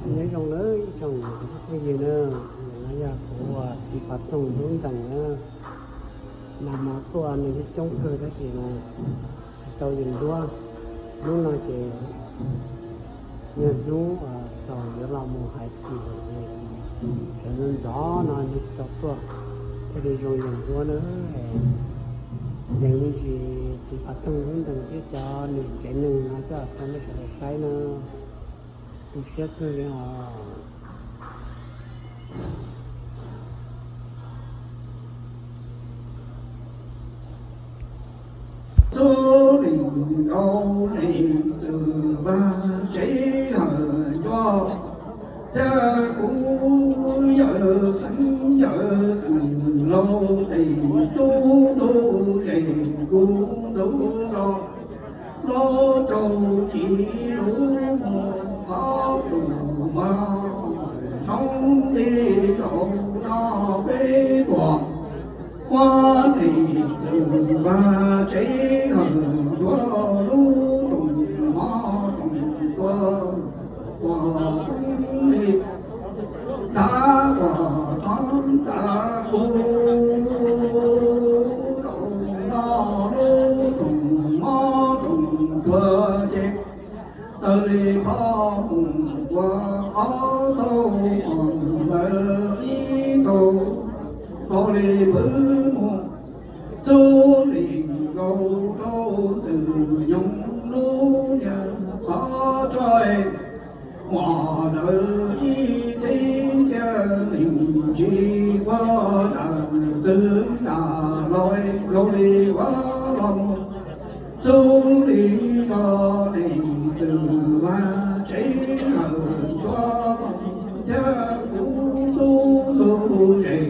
Nyob zoo nawb ib tsoom phooj ywg na, no yog kuv uas txiv Phav Toog lub ntees na. Nag hmo tuaj neeg coob kawg tab sis mas tsis tau yees duab. Hnub no ces yog hnub xaus yuav los mus hais xim lawm, sawv ntxov ntxov no nws tsis tau tuaj, thiaj li zoo yees duab na. Yees me ntsis txiv Phav Toog lub ntees thiab cov niam tsev neeg no coj rau nej sawv daws saib na. Tu siab kawg li os. Txuj lees nkaus lees txwm vaj tsev hawm ncua, thiab kuv yawm xeeb yawm txwm laus tes tub ntuj zes kuv ntuj los, los rau ci lub mus qhov tus mas zoo li zaum no peb tuaj muab neeg txwm vaj tsev hawm ncua lub rooj mov rooj tuag tuaj poob li nrad tuaj rov nrad ub. Zaum no lub rooj mov rooj tuag ces taws li phob mus ua ob txauj, ua lawm ib txauj, nkaus li pw mus txuj lees nkaus rau ntxwg nyoog lub niag qhov tso, ua lawm ib txhiab txhiab lees ntsis ua yam txwv yam laus nkaus li ua los mus txuj li zog neeg txwm vaj tsev hawm ncua, thiab kuv tub ntuj zes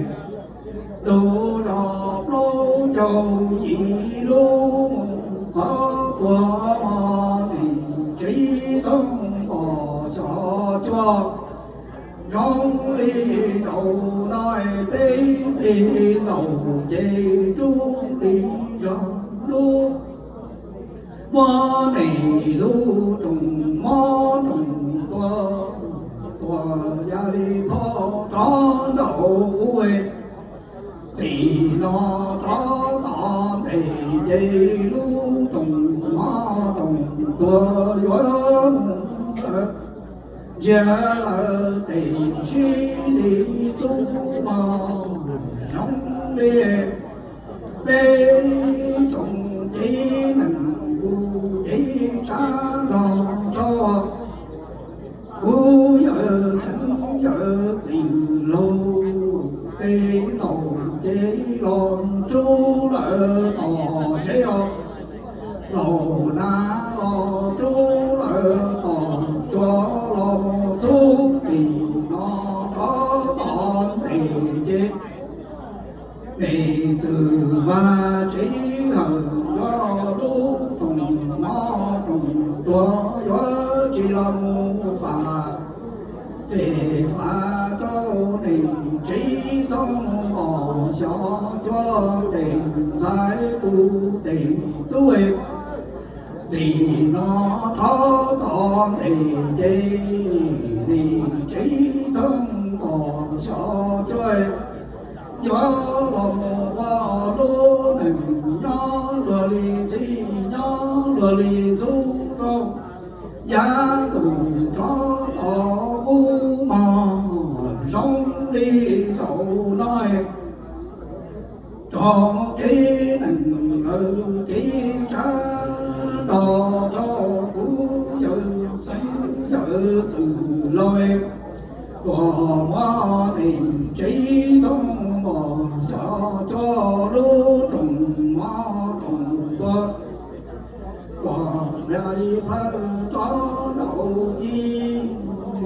tus zos plaub caug yim lub mus qhov tuag mog neeg tsev txooj pom xyov cuag zoo li zaum no peb tij laus ces rub li zog lub muab neeg lub rooj mov rooj tuag tuag ya li phob rov nraum ub. Txij no rov tom ntej ces lub rooj mov rooj tuag yuav mus lawm, ntsiag lawm tes sib li tub mog zoo li peb tsoom cev neeg kuv cev tsab los tso. Kuv yawm xeeb yawm txwm laus tes laus ces los rub lawm tom zeb os, laus nab los rub lawm tom tsua los mus txuj txij no rov tom ntej ces neeg txwm vaj tsev hawm ncua lub rooj mov rooj tuag yuav tsis los mus fam ces fam rau neeg tsev txooj pom xyov cuag tes ntxhais kuv tes tub. Txij no rov tom ntej ces neeg tsev txooj pom xyov cuag yuav los mus ua lub neej nyob luag li txij nyob luag li ntxub rau yav ntuj rov tom ub mog zoo li zaum no. Tsoom cev neeg lawv cev tsab nrog rau kuv yawm xeeb yawm txwm laus tuaj muab neeg tsev txooj pom xyov cuag lub rooj mov rooj tuag tuaj ya li phawj rov nraum ib.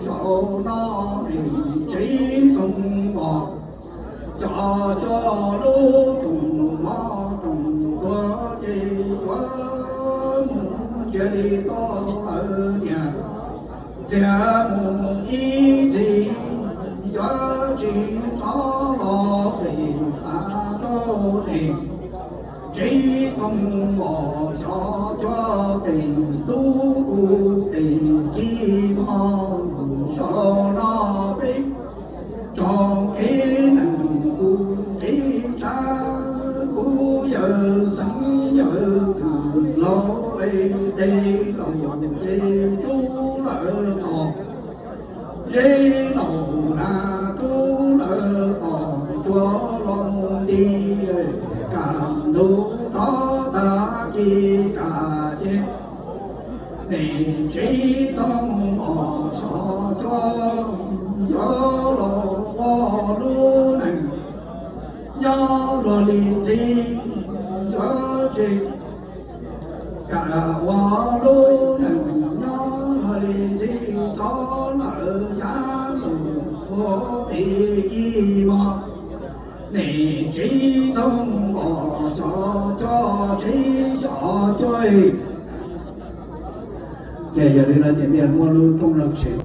Zaum no neeg tsev txooj pom xyov cuag lub rooj mov rooj tuag ces yuav mus ntsiag li tau lawm niam txiag mus ib txhis yuav tsis rov los pem fab rau neeg tsev txooj pom xyov cuag tes tub kuv tes ci mog zoo Tsev laus na, rub lawv tom tsuas los mus li, kam ntug rov tag kis kam ces, nej tsev txhob mus os xyov cov, yuav los ua lub neej nyob luag li ntxhi, yuav tsis kam ua lub neej nyob luag li ntxhi, rov lawm yav ntuj ua pem ib mos. Nej tsev txhob mus os xyov cov, tsev xyov cov. Ces yog li no ces nej muab lub rooj no tshem.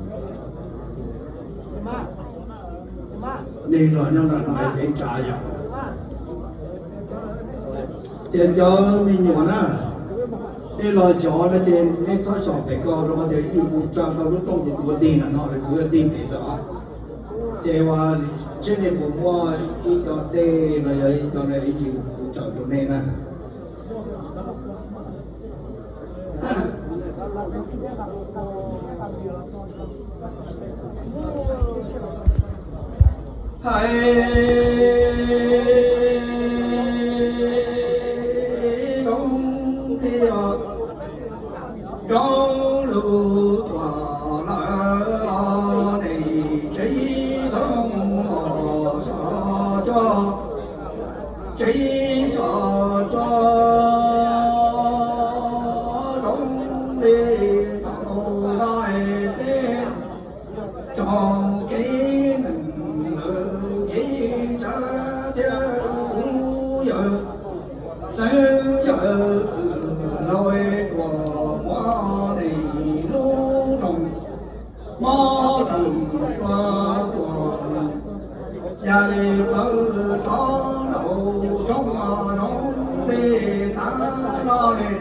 Nej los nyob nram no peb tsav yom. Ces cov me nyuam na, nej los xyov no ces nej txhob xyov pem ko, rau qhov tias yus mus tsaws tau lub rooj ces kuv yuav tig nram no, kuv yuav tig pem lawm. Ces ua, seb nej puas muaj ib co dej los yog ib co no ib tsis kuv tsaws rau nej na. Hais zoo li os, cov lus tuaj lawm los nej tsev txhob mus os xyov cov, tsev xyov cov, zoo li thaum no peb txoj kev neeg lawm kev tshav thiab kuv yawg xeeb yawg txwm laug tuaj muab nej lub rooj mob rooj tuaj tuaj, yog li plawv rov nraum zoov zoo li tav no li,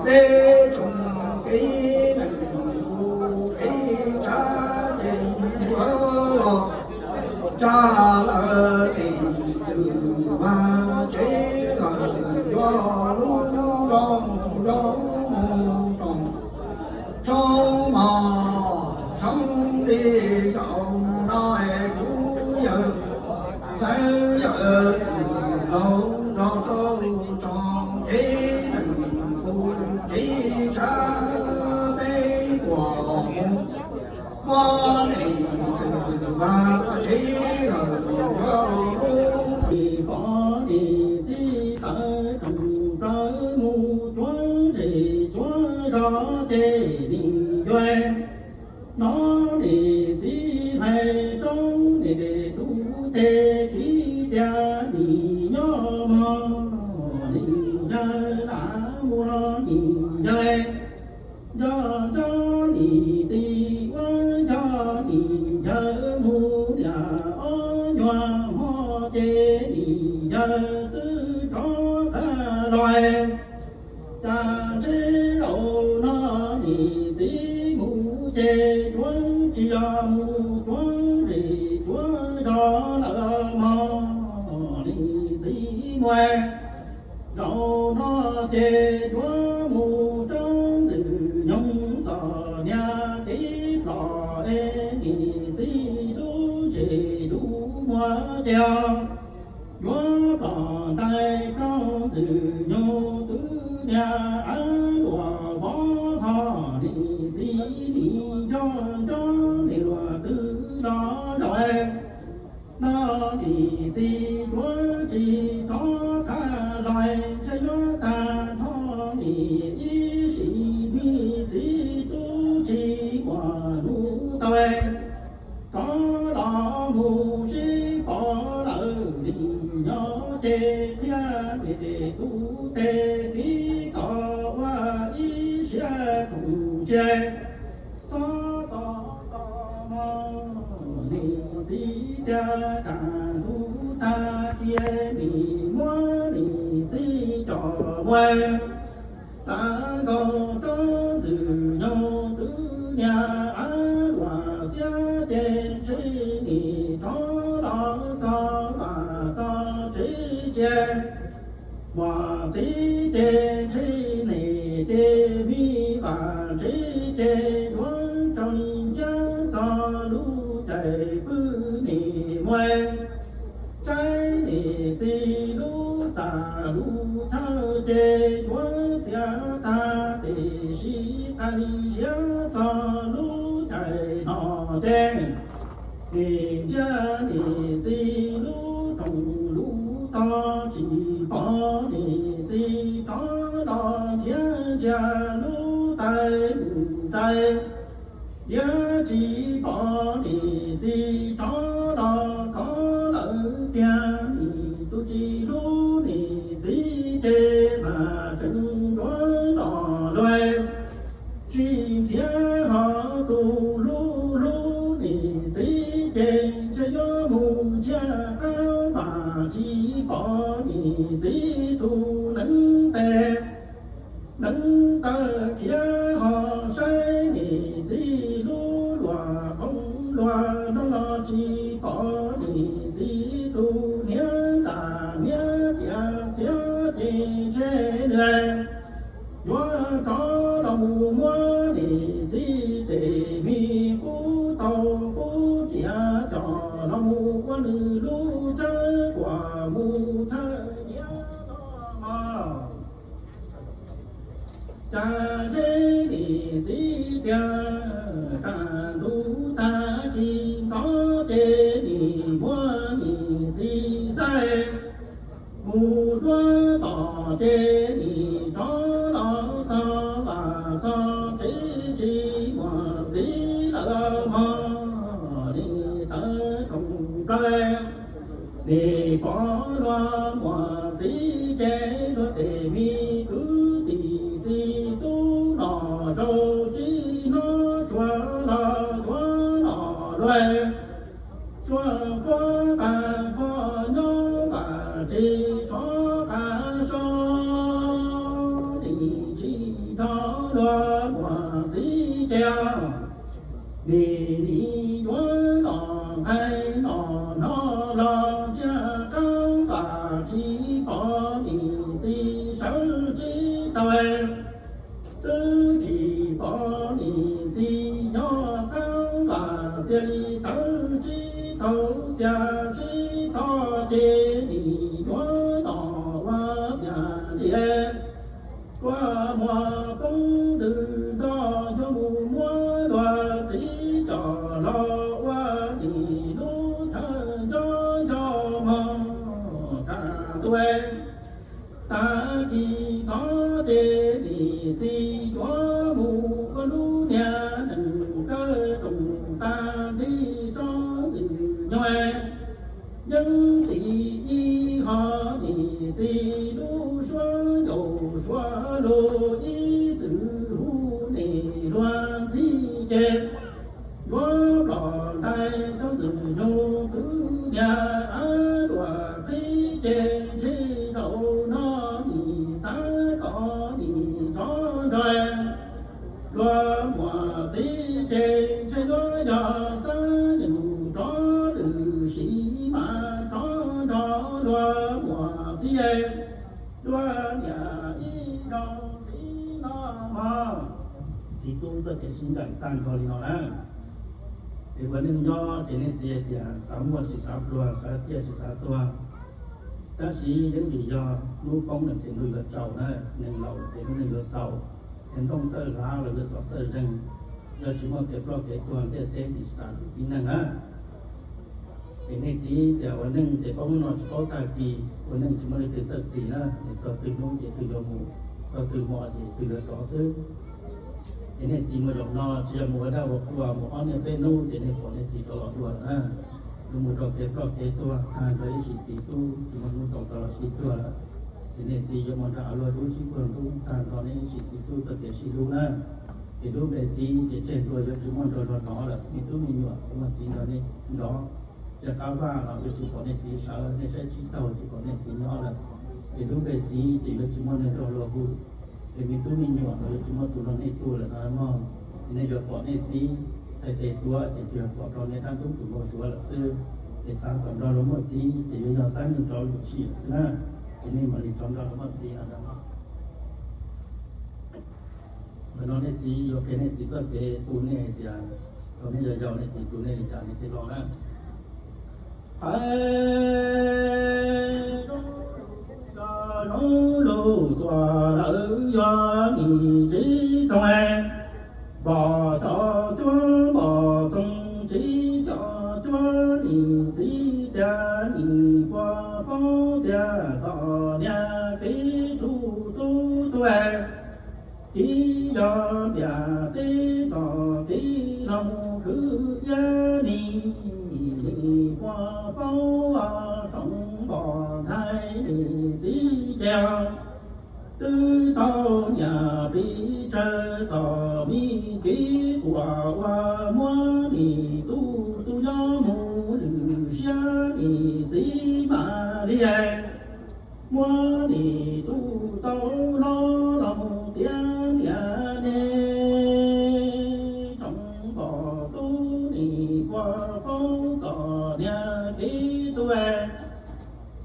peb tsoom kev neeg kuv kev tshav ces yuav los tsa lawm nej txwm vaj tsev lawm, yuav lub rooj zoo mus rooj tshoob mos tshoob li zaum no kuv yawg xeeb yawg txwm laug nrog rau tsoom kev neeg kuv kev tshav peb tuaj mus muab nej txwm vaj tsev lawm, yuav lub pom nej txiv tawv rooj plaws mus cuab zej cuab zos ces nej yuav hnov nej txiv hais rau nej tej tub tej kiv tias nej nyob mog, nej yawg lam mus los nej yawg nco nco nej tij ua nco nej yawg mus niam ob nyuag hmo ces nej yawg twb rov qab los. Cas ntshe zaum no nej txiv mus ces yuav tsis yog mus cuab zej cuab zos lawm mog, nej txiv mus. Zaum no ces yuav mus rau ntxwg nyoog txom nyem kev pom es nej txiv lub tsev lub muag ces yuav pom ntais rau ntxwg nyoog twb niag av luam vov ho nej txiv nim nco nco nej luag twb los zaum no nej txiv yuav tsis rov qab los, ntshe yuav tag nrho nej ib sim me txiv tub tsis muaj hnub tau rov los mus sib pom lawm li nyob ces thiab nej tej tub tej kiv kom ua ib siab txhob ntsia, txhob tos tos mog, nej txiv tias kaj ntug tag kis nej muab nej txiv coj mus. Txav nkaus rau ntxwg nyoog twb niag av luam xiab ces ntshe nej rov los txog vaj txog tsev ces muaj txiv ces ntshe nej ces me vaj tsev ces yuav raug nej ncaj txog lub caij pw nim muaj, saib niam txiv lub txaj lub chaw ces yuav txiav tag, tiam sis qas li siab txog lub caij no ces nim ntsia niam txiv lub rooj lub tog, tsis pom niam txiv rov los khiav ntsia lub tais mus rai. Yog tsis pom niam txiv rov los kov lawm tiag, nim tus tsis hlub niam txiv ces mas tseem yuav los luag. Tsis ntxhiab ho tus hlub hlub niam txiv ces ntshe yuav mus ntsiag qab vam, tsis pom niam txiv tus neev tes neev taw khiav ho saib niam txiv lub luag qoob luag no los tsis pom niam txiv tus hniav ntam hniav tias txiav ces ntshe nws yuav rov los mus muab niam txiv tes me qub tau qub riam coj los mus ua nws lub chaw kuam mus thawj nyiav los mog. Cas zeb niam txiv tiag, kaj ntug tag kis ntxov ces nim muab niam txiv xaiv mus duab tom ces nim rov los txog vaj txog tsev tsis muaj txiv lawm mog, nim tawv rooj plaws. Nim pom luag muaj txiv ces luag tej me kwv tij txiv tub los rau tsis hnov tshua los yuav los luag. Suav qhuav qas qhov nyob vaj tsev sov qas so, nim tsis nrog luag muaj txiv ces nim nim yuav los nqaij los hnov los ntsia qab vam tsis pom niam txiv sawv tsis tau. Twb tsis pom niam txiv nyob qab vam, txia li tawv tsis tau, txia sib tog ces nim yuav los ua txia ntsia. Kua muag poob ntws nto, yuav mus muab luag txiv coj los ua nim lub chaw nco nco mog kaj ntug. Tag kis txog ces niam txiv yuav mus ua lub niag nees kawg rooj tag nti tso ntxwg nyoog. Yeeb txiv ib ho niam txiv lub suab ncaus suab lug ib txwm hu niam luag ntxhi ces yuav plom ntais rau ntxwg nyoog kwv niag av luag qhib ces ntshe zaum no nim xav kom nim nrov nrog luag muaj txiv ces ntshe yuav yog xab yeej rov lwm sim mas rov nrog luag muaj txiv. Luag niam ib zaug txiv no mog, txiv tub txoj kev sib ncaim tag nrho li no na. Es ua neej nyob ces nej txiv hais tias xav muaj tsis xav pluag, xav tiaj tsis xav tuag. Tab sis yeej vim yog hnub poob lawm ces ntuj yuav tsaus na, neeg laus ces lub neej yuav xaus, es nplooj txawj hlav los yuav txom txawj zeeg. Yog tsis muaj kev ploj kev tuag ntiaj teb ces tsis tas lwm tib neeg na. Es nej txiv tias ua neej ces poob hnub no tsis paub tag kis, ua neej tsis muaj leej twg txawj tis na, es txog twg hnub ces twg yuav mus, txog twg hmo ces twg yuav rov xwb. Es nej txiv mus zaum no tsis yog mus ua dab ua qhua mus ob niaj peb hnub ces nej pom nej txiv rov los dua lawm na. Yuav mus rau kev ploj kev tuag tag nrho ib sim txiv tub, tsis muaj hnub tau rov los sib cuag lawm. Ces nej txiv yuav mus nrog luag dub sib puag ntub tag nrho nej ib sim txiv tub txoj kev sib hlub na. Ces lub npe txiv ces tseg ntua yuav tsis muaj nrog luag hnov lawm, me tub me nyuam yuav muaj txiv nrog nej zov. Cov qab vaj los yuav tsis pom nej txiv sawv, nej saib tsis taug tsis pom nej txiv nyob lawm. Ces lub npe txiv ces yuav tsis muaj neeg nrog luag hu. Ces me tub me nyuam los yuav tsis muaj tus nrog nej tu lawm no mog. Ces nej yuav pom nej txiv txhais tes tuav ces tsuas yog pom rau nej dab ntub tus npau suav lawm xwb. Ces xav kom nrog luag muaj txiv ces yuav yog xab yeej rov lwm sim lawm xwb na. Ces nej mam li rov nrog luag muaj txiv no ntag. Ntawm no nej txiv yuav qhia nej txiv txoj kev tu nej hais tias Nej yog yaus nej tsis tu nej li cas nej thiaj los na. Hais zoo lug tuaj lawm yog nim txiv txoog, npom xyom cuab npom txoog txiv xyom cuab nim txiv tias nim puas paub tias txom niag kev tub tub tuaj. Txiv yog ntiaj teb txoj kev los mus khwv iab nim, nim puas paub tsoom npom ntxhais nim txiv ces twb tau niam pes tsawg txom me kev quas uas muab nim tub tub nyob mus lwm siab nim txiv mam li muab nim tub tau hlob los mus tiav niam ne. Tsoom npom tub nim puas paub txom niag kev tub,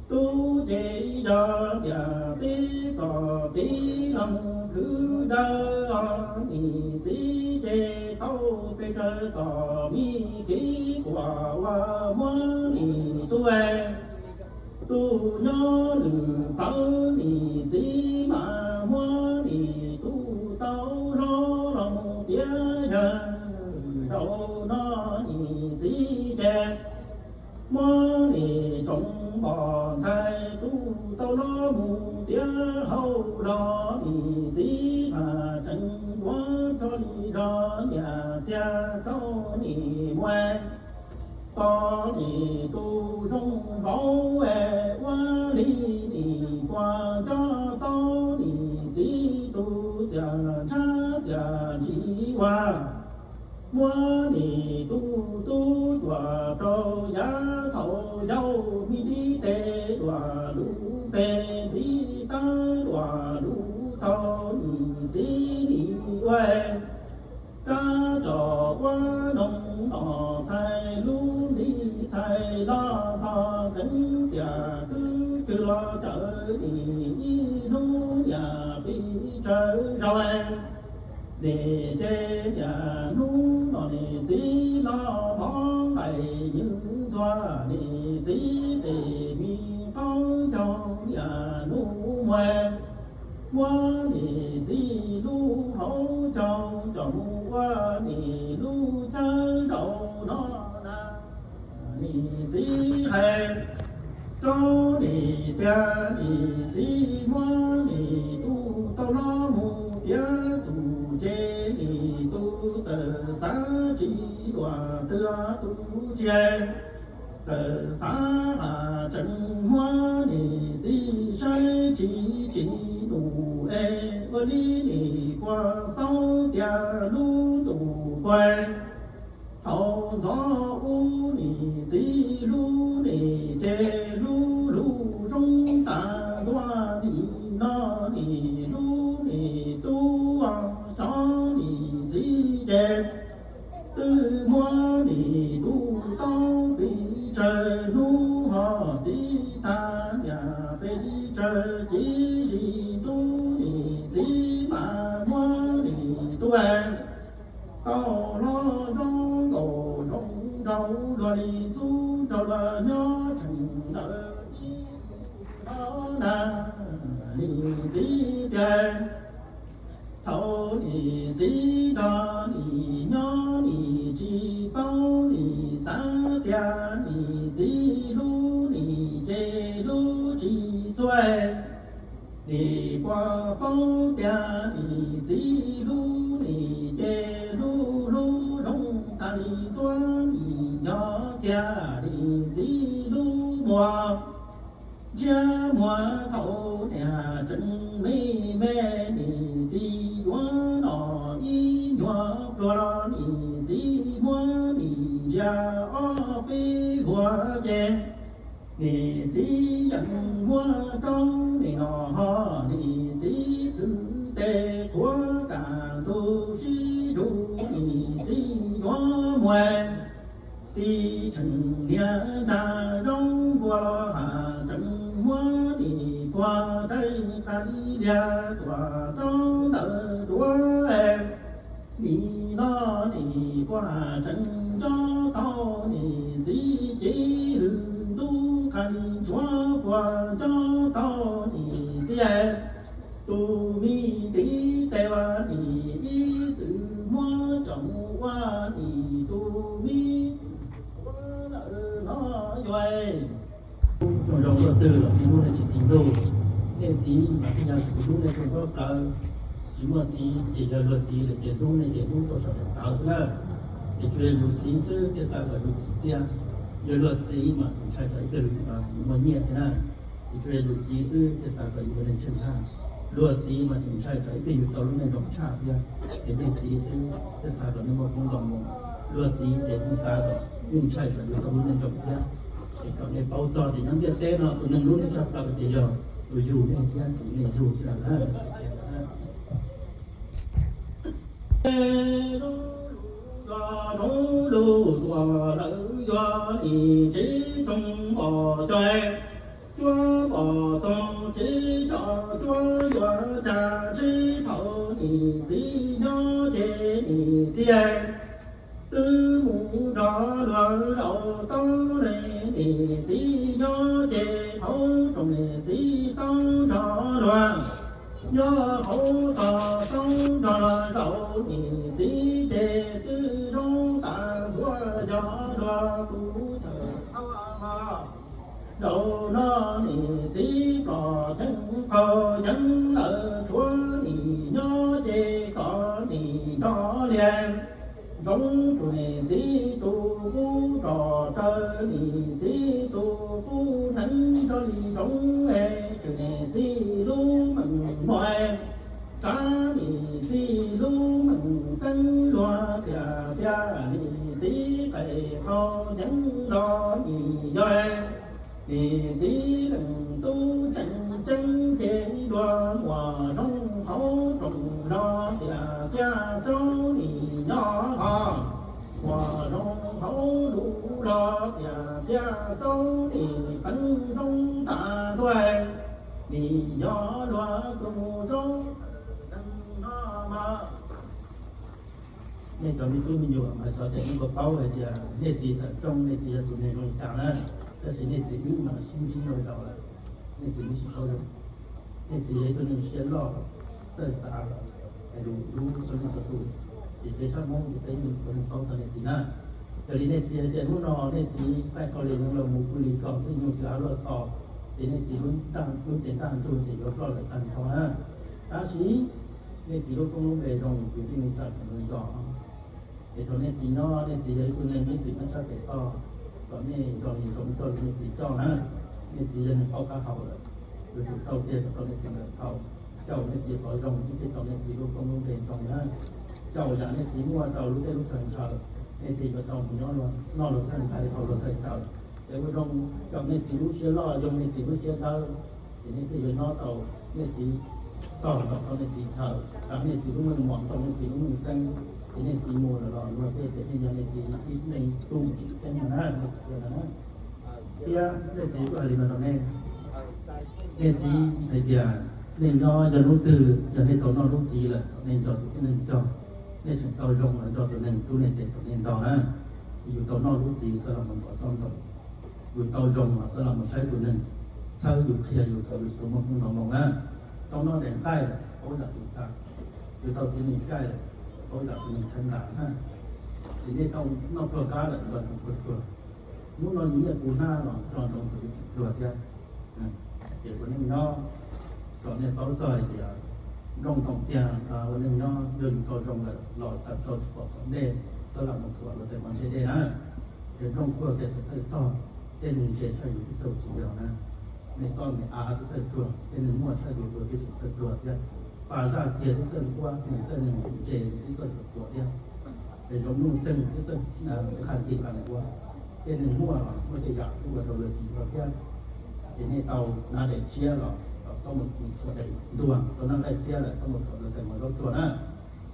tub ces yog ntiaj teb txoj kev los mus khwv dawb, nim txiv ces tau pes tsawg txom me kev quas uas muab nim tub, tub nyob lwm plawv nim txiv mam muab nim tub tau hlob los mus tiav yawg. Zaum no nim txiv ces muab nim tsoom npom ntxhais tub tau hlob mus tiav hauj los nim txiv mas tseem yuav rau li zog niam txiag rau nim muaj. Tau nim tub zoo vauv es ua li nim puas nco tau nim txiv tus txiaj ntshav txiaj ntsig ua muab nim tub tub tuaj rau yav thaum yau me ntiv tes luam lub pes ntiv tab luam lub taug nim txiv nim ua kab coj ua noog los txhais lub ntiv txhais los tho txeev tias khwv twg los cawm nim ib hnub niam pes tsawg zaus. Nim ces niam hnub no nim txiv los mov nqaim nywj ntxuag nim txiv tes me qoob caug niam hnub muaj. Muab nim txiv lub hauv caug coj mus ua nim lub chaw zaum no na. Nim txiv hais rau nim tias nim txiv muab nim tub tau hlob mus tiav txuj ces nim tub txawm xav tsis dua twg tus txiaj, txawm xav has tseem muab nim txiv saib tsis tsim num es ua li nim puas paub tias lub ntuj puag thaum ntxov ub nim txiv lub nim ces lub lub zoo tas ntua nim no nim lub nim tub xyov nim txiv ces twb muab nim tub tau pes tsawg hnub ho tib tag niam pes tib tsawg ces zis tub nim txiv mas muab nim tub tau hlob zoo nkaus zoo nraug luag li ntxub nraug luag nyob tseem ntawm ib hlob na. Nim txiv tias thaum nim txiv nrog nim nyob nim tsis paub nim xav tias nim txiv lub nim ces lub tsis txhua. Nim puas paub tias nim txiv lub nim ces lub lub zoo tas li ntua nim yog tias nim txiv lub muag. Ntsiab muag thaum niam tseem me me nim txiv yuav noj ib nyuag pluag los nim txiv muab nim ntsia ob peb vuag ces nim txiv yeej muab rau nim noj ho nim txiv plhws tes qhuav kam ntug sib zug nim txiv yuav muag. Tib tseem niag nra zoo npua los has tseem muab nim puag dai qas li liag tuam rau ntawm duav. Nim no nim Puag tseem nco tau niam txiv, ces hwj ntuj qhia li ntsuav puag nco tau niam txiv. Tus me ntiv tes ua niam ib txwm muab coj mus ua niam tus me ua lawm no yuav. Tsoom zoo luaj twg los nej hlub nej tsis ti ntuj, nej txiv mas thiaj yog tus hlub nej tsoom nplob plawv. Tsis muaj txiv ces yog luag txiv lawm ces hlub nej ces hlub tau saum daim tawv xwb na. Ces tsuas yog yus txiv xwb thiaj xav kom yus txiv txiaj. Yog luag txiv mas tseem ntshai tsam ib pliag yus muaj nyiaj thiab na. Ces tsuas yog yus txiv xwb thiaj xav kom yus ua neeg tsheej tshaj. Luag txiv mas tseem ntshai tsam ib pliag yus tau lub neej zoo tshaj thiab. Ces nej txiv xwb thiaj xav kom nej muaj koob nto moo. Luag txiv ces yeej xav kom yeej ntshai tsam yus tau lub neej zoo thiab. Ces kom nej paub txog tias nyob ntiaj teb no tus neeg hlub nej tshaj plaws ces yog tus yug nej thiab tus nej yug xwb na. Zoo lug tuaj lawm yuav nim tsis txoog npom cov, cuab npom txoog tsis cov cuab yuav cag tsis thaum nim txiv nyob ces nim txiv twb mus nrog luag zaum tau li. Nim txiv nyob ces hauv rooj nim txiv tau nrog luag nyob hauv tog tau nrog luag zaum. Nim txiv ces twb zoo tas ntuav yog luag kuv thawm zaum no. Nim txiv plos theej qaug yeeb lawm tshuav nim nyob ces kom nim nco liag. Ntsoov tsum nim txiv tus qub tso raws nim txiv tus qub neev, nco li ntsoov es tsum nim txiv lub meej muam, tsav nim txiv lub meej xeeb. Luag tias tiag nim txiv qe qaug yeeb los nim yog nim txiv leej tub tseem ceeb ces luag muaj zoo hauv rooj los tias tiag rau nim nyob ho, muaj zoo hauv lub los tias tiag rau nim peev zoo tas ntuj. Nim nyob luag tus zoo neeg no mas. Nej cov me tub me nyuam mas xyov tias nej puas paub hais tias nej txiv tawm rooj nej txiv yog tus neeg zoo li cas na, tab sis nej txiv wb mas sib ntsib los zaum lawm, nej txiv wb sib paub zoo. Nej txiv yog ib tug neeg siab loj, txawj xav, hais lus hlub txhua leej txhua tus, ces peb sab Hmoob ces peb yeej ua neeg paub txog nej txiv na. Yog li nej txiv hais tias hnub no nej txiv qaij qhov li neeg los mus kuj li kom txij nyuj tsis av luaj txhos, ces nej txiv lub ntaj lub cev ntaj ntsug ces yuav ploj lawm tag nrho na. Tab sis nej txiv lub koob lub npe zoo, yus thiaj li tsa tseem zoo nco. Es thaum nej txiv nyob, nej txiv yog ib tug neeg nej txiv muab tshaj pem toj, kom nej nco li zoo coj li nej txiv coj na. Nej txiv yog neeg paub qab hau lawm, yuav tsum tau tiag kom tau nej txiv lawm thaum caum nej txiv qhov zoo, nej thiaj tau nej txiv lub koob lub npe zoo na. Caum yam nej txiv muaj rau lub teb lub chaw ntshaw, nej thiaj yuav tau mus nyob noj luag thawj ntxhais haus luag thawj cawv. Es ua zoo caum nej txiv lub siab loj, yoo nej txiv lub siab dawb, ces nej thiaj yuav nyob tau nej txiv tog, zaum tau nej txiv chaw, tsav nej txiv lub meej mom, tau nej txiv lub meej xeeb, ces nej txiv mus lawm los luag thiaj tias nej yog nej txiv ib leeg tub mus tsis teeb no na, nej txiv tias no na. Thiab nej txiv kuj hais li no rau nej, nej txiv hais tias nej nyob yog hnub twg yog nej tau noj lub txiv lawm, nej nco tus tib neeg cog, nej tseem tau zoo los nco tus neeg rub nej tes thaum nej nto na. Yus tau noj lub txiv xwb los mus ntov tsob ntoo, yus tau zoo los xwb los mus saib tus neeg txhawb yus qhia yus thaum yus tsis tau muaj koob nto moo na. Tau noj daim nqaij lawm paub zam tus txha, yus tau txiv nees caij lawm paub zam tus neeg txhawb nqa na. Ces nej tau noj pluag qab lawm nto pluag tsuag. Hnub no yus nyiaj tus hnab los nco ntsoov thaum yus tseem pluag thiab. Ces ua neej nyob, kom nej paub txog hais tias nplooj ntoos tiag, ua neej nyob yog yus tau zoo lawm los tawm tsau tsis pom tom ntej, txhob lam mus thuam luag tej mov ntse dej na. Ces nplooj kuaj tiag txawm txawj tog, tej neeg ntse tshaj yus ib txoj tsis yog na. Neeg toj neeg av twb txawj tsuag, tej neeg muaj tshaj yus luag twb tseem txawj pluag thiab. Pas zaj kiag twb txawj nquab, neeg txawj neeg ntse twb txawj pluag thiab. Es zoo nuj txeeg twb txawj qha ci qha nquab. Tej neeg muaj los muaj tej yam twb ua rau luag tsis nto thiab. Ces nej tau hnav daim tshiab los txhob mus thuam daim ntuag, tau noj nqaij txhiab lawm txhob mus thuam luag tej mov zaub tsuag na.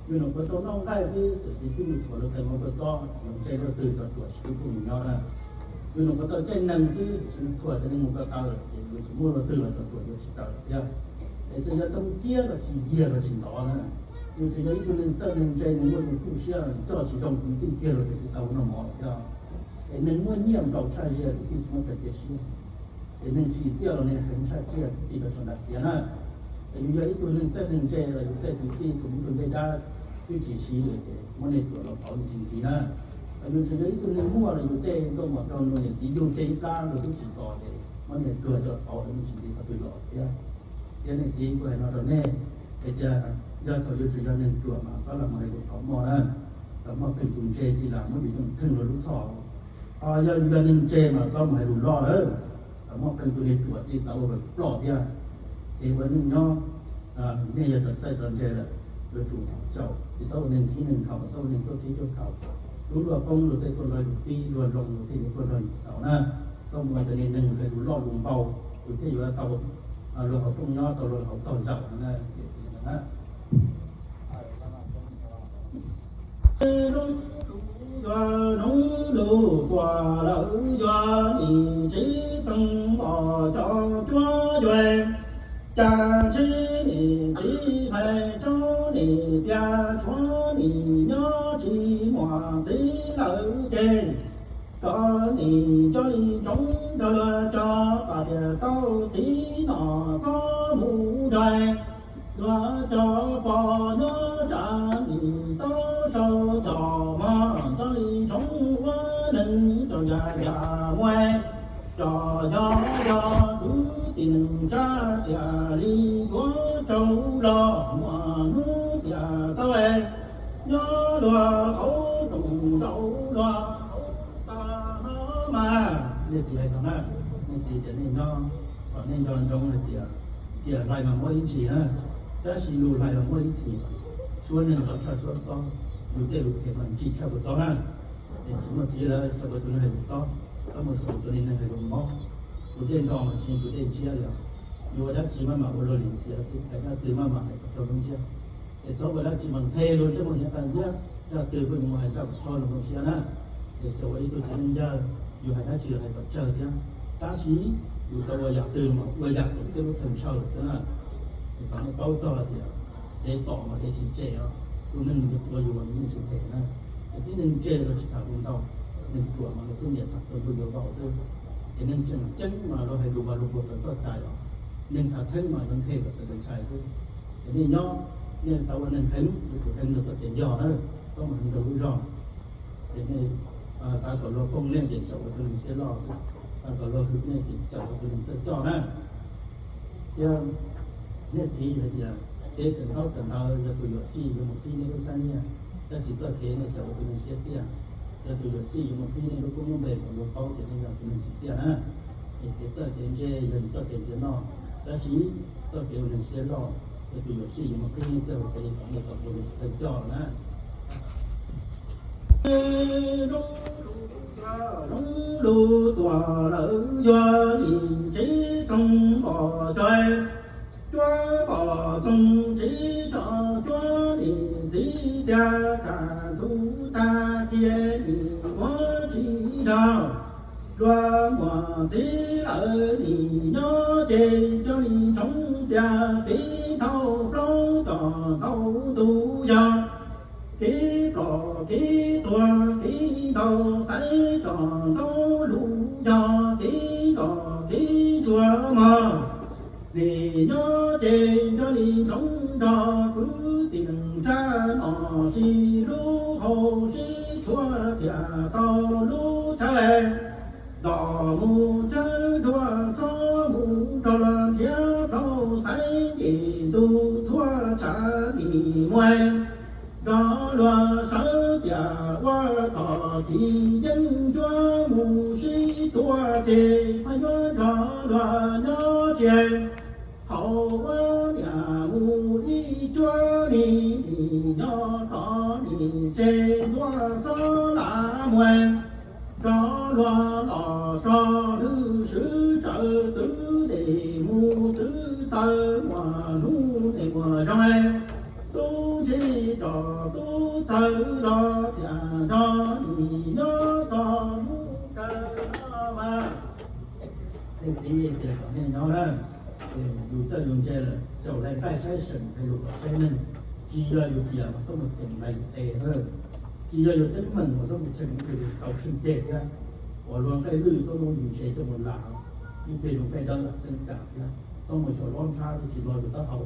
Yus num qhuav tau noj nqaij xwb tiam sis twb mus thuam luag tej mov kua txob, yus ntse luaj twg cov ruam tsis hlub kuj mus nyob na. Yus num qhuav tau caij nees xwb tiam sis mus thuam cov neeg mus ko taw ces yus tsis muaj luaj twg los cov ruam yuav tsis tawm thiab. Es txawm yog tau ciab los tsis nyiag los tsis ntov na. Yus tsis yog ib tug neeg txawj neeg ntse, neeg muaj tus txuj siab coj tsis zoo kwv tij kiag los tseem tsis xav ua noj mov thiab. Es neeg muaj nyiaj nplaum tshaj ziag kwv tij tsis muaj chaw cia siab. Es neeg tsim txiaj los nej heev tshaj tsiaj kwv tij rau sawv daws thiab na. Es yus yog ib tug neeg txawj neeg ntse los yus tej kwv tij tus mus tus ntej dab twb tsis siv lawm ces muab nej ruam los pauv nej tsis ntxiv na. Yus tseem yog ib tug neeg muaj los yus tej nkauj muam nraug nus niam txiv yug tej ib plab los twb tsis tos ces muab nej ruam coj pauv nej tsis ntxiv qhov twg los thiab. Thiab nej txiv kuv hais no rau nej, hais tias yog thaum yus tsis yog neeg ruam mas txhob lam mus hais lus thaum moj na, thaum moj qee tus ntse tsis lam muab yus coj theej rau lub txhoj. Ho yog yus yog neeg ntse mas txhob mus hais lus loj lawm, thaum moj qee tus neeg ruam tsis xav ua kom ploj thiab. Es ua neej nyob, nej yog cov txawj cov ntse lawm, yuav tsum caum, tsis txhob ua neeg khib neeg khaum, txhob ua neeg tuaj khib tuaj khaum. Lub luaj poob luag tej tuaj nrog yus pib, luag loo luag tej yuav tuaj nrog yus xaus na. Txhob mus ua cov neeg hais lus loj lus npau, yus thiaj yuav tau luag hauv rooj nyob, tau luag hauv tog zaum no na. Lub, lub, yog lub lus tuam lawm yog nim tsis txeev pom cov cuab yuav, cas ntsib nim txiv hais rau nim tias tshuav nim nyob tsis muaj txiv lawm ces kom nim coj li ntsoov nrog luag cov pam tias tau txiv no txhob mus nrog luag cov pog nyob tsam nim tau sau cov mog, coj li ntsoov ua neeg coj yam yam muaj. Cov yog yog kwv tij neej tsa tias li yuav raug los muaj hnub tias tau nyob luag hauv rooj zaum luag hauv tog no mas. Nej txiv hais no na, nej txiv tias nej nyob kom nej nco ntsoov hais tias, tias hlais mas muab ib ntsis na, tab sis lus hlais mas muab ib txhis. Suab neeg tau tshaj suab xob, yus tej lus phem mas ntsim tshaj puas txob na. Es tsis muaj txiv lawm, xav ua tus neeg hais lus tob, txhob mus xav ua tus neeg hais lus mob. Tus dej nro mas tsis yog tus dej ntshiab li os. Yus ua dab tsi maj mam ua luag lwm ntxhiav xwb, hais zaj twg maj mam hais kom raug lub ntsiab. Es txhob ua dab tsi mas nthe luag ntsej muag hiav qai ntxiab, zaj twg kuj yus hais zaj kom raug luag lub siab na. Es xav ua ib tug txiv neej ncaj, yus hais dab tsi los hais kom tsawg thiab, tab sis yus tau ua yam twg los ua yam kom tej lub thawj ntshaw lawm xwb na. Es kom nej paub txog hais tias dev tom mas dev tsis tsem os, tus neeg uas yuav yus mas nws yeej tsis phem na. Es tib neeg ntse los tsis tham lus ntau, neeg ruam mas nws kuj nyiam tham lus ntuj yuav vau xwb. Es neeg tseem ceeb mas luag hais lus mas luag puas tawm txoj cai los, neeg khav theeb mas yuav nthe kom sawv daws ntshai xwb. Es nej nyob, nej xav ua neeg heev, yuav tsum heev rau txoj kev yog na, txhob mus heev rau lub zog. Es nej xav kom luag poob nej ces xyaum ua tus neeg siab loj xwb, xav kom luag hwm nej ces caum ua tus neeg txawj coj na. Thiab nej txiv hais tias kev kawm ntaub kawm ntawv yog tus yuam sij yuav mus qhib nej lub xab nyiaj, tab sis txoj kev nej xyaum ua tus neeg siab tiaj yog tus yuam sij yuav mus qhib nej lub koob lub npe kom luag paub tias nej yog tus neeg tsim txiaj na. Es kev txawj kev ntse yog yus txoj kev ntsia noj, tab sis txoj kev ua neeg siab loj yog tus yuam sij yuav mus qhib nej txawj ua kev kom nej tau ua neeg txawj coj na. Lub lus tuam lawm yuav nim tsis txhoov pom cov cuab pom txoog tsis cov cuab nim txiv tias kam ntug tag kiag nim muab tsis nrog luag muaj txiv lawm nim nyob ces coj li ntsoov tias kev dhau plaub coj dhau ntug yog kev plom kev tuag kev ntaus xaiv coj ntau lus yog kev zom kev ntsuag mog. Nim nyob ces nco li ntsoov nrog kwv tij neej tsa no sib hlub hau sib tshua thiaj tau lub chaw. Ntom mus chaw dua txhob mus nrog luag nrhiav plaub xaiv nce ntuj txhua tshav nim muaj. Nrog luag sawv tias ua txoj kev yeeb ncuab mus sib tua ces pheej yuav nrog luag nyob tsis haum ua niam mus ib cuab li. Nim nyob tod nim tseg ntuag txhob lav muag. Nrog luag los tso lwm swb tsaws twv dej mus twv taw muaj hnub dej muaj zoo. Tub ntsig cov tub txawj los tias nrog nim nyob txog hnub kawg no mas. Tej txiv tias kom nej nyob na, yus txawj yus ntse lawm, caum laij nqaij saib seem hais lus kom saib neeg. Tsis yog yus tias mas xob mus ceem lais yus tes, tsis yog yus teeb meem mas xob mus cheem yus tau tsheej ceg thiab. Uas luag nqaij lwj xob mus yus ntshe coj mus lam, ib pliag yus nqaij dawb lam xeeb dam thiab. Xob mus xyuas lob nrhab thiaj tsis vau yus taub hau,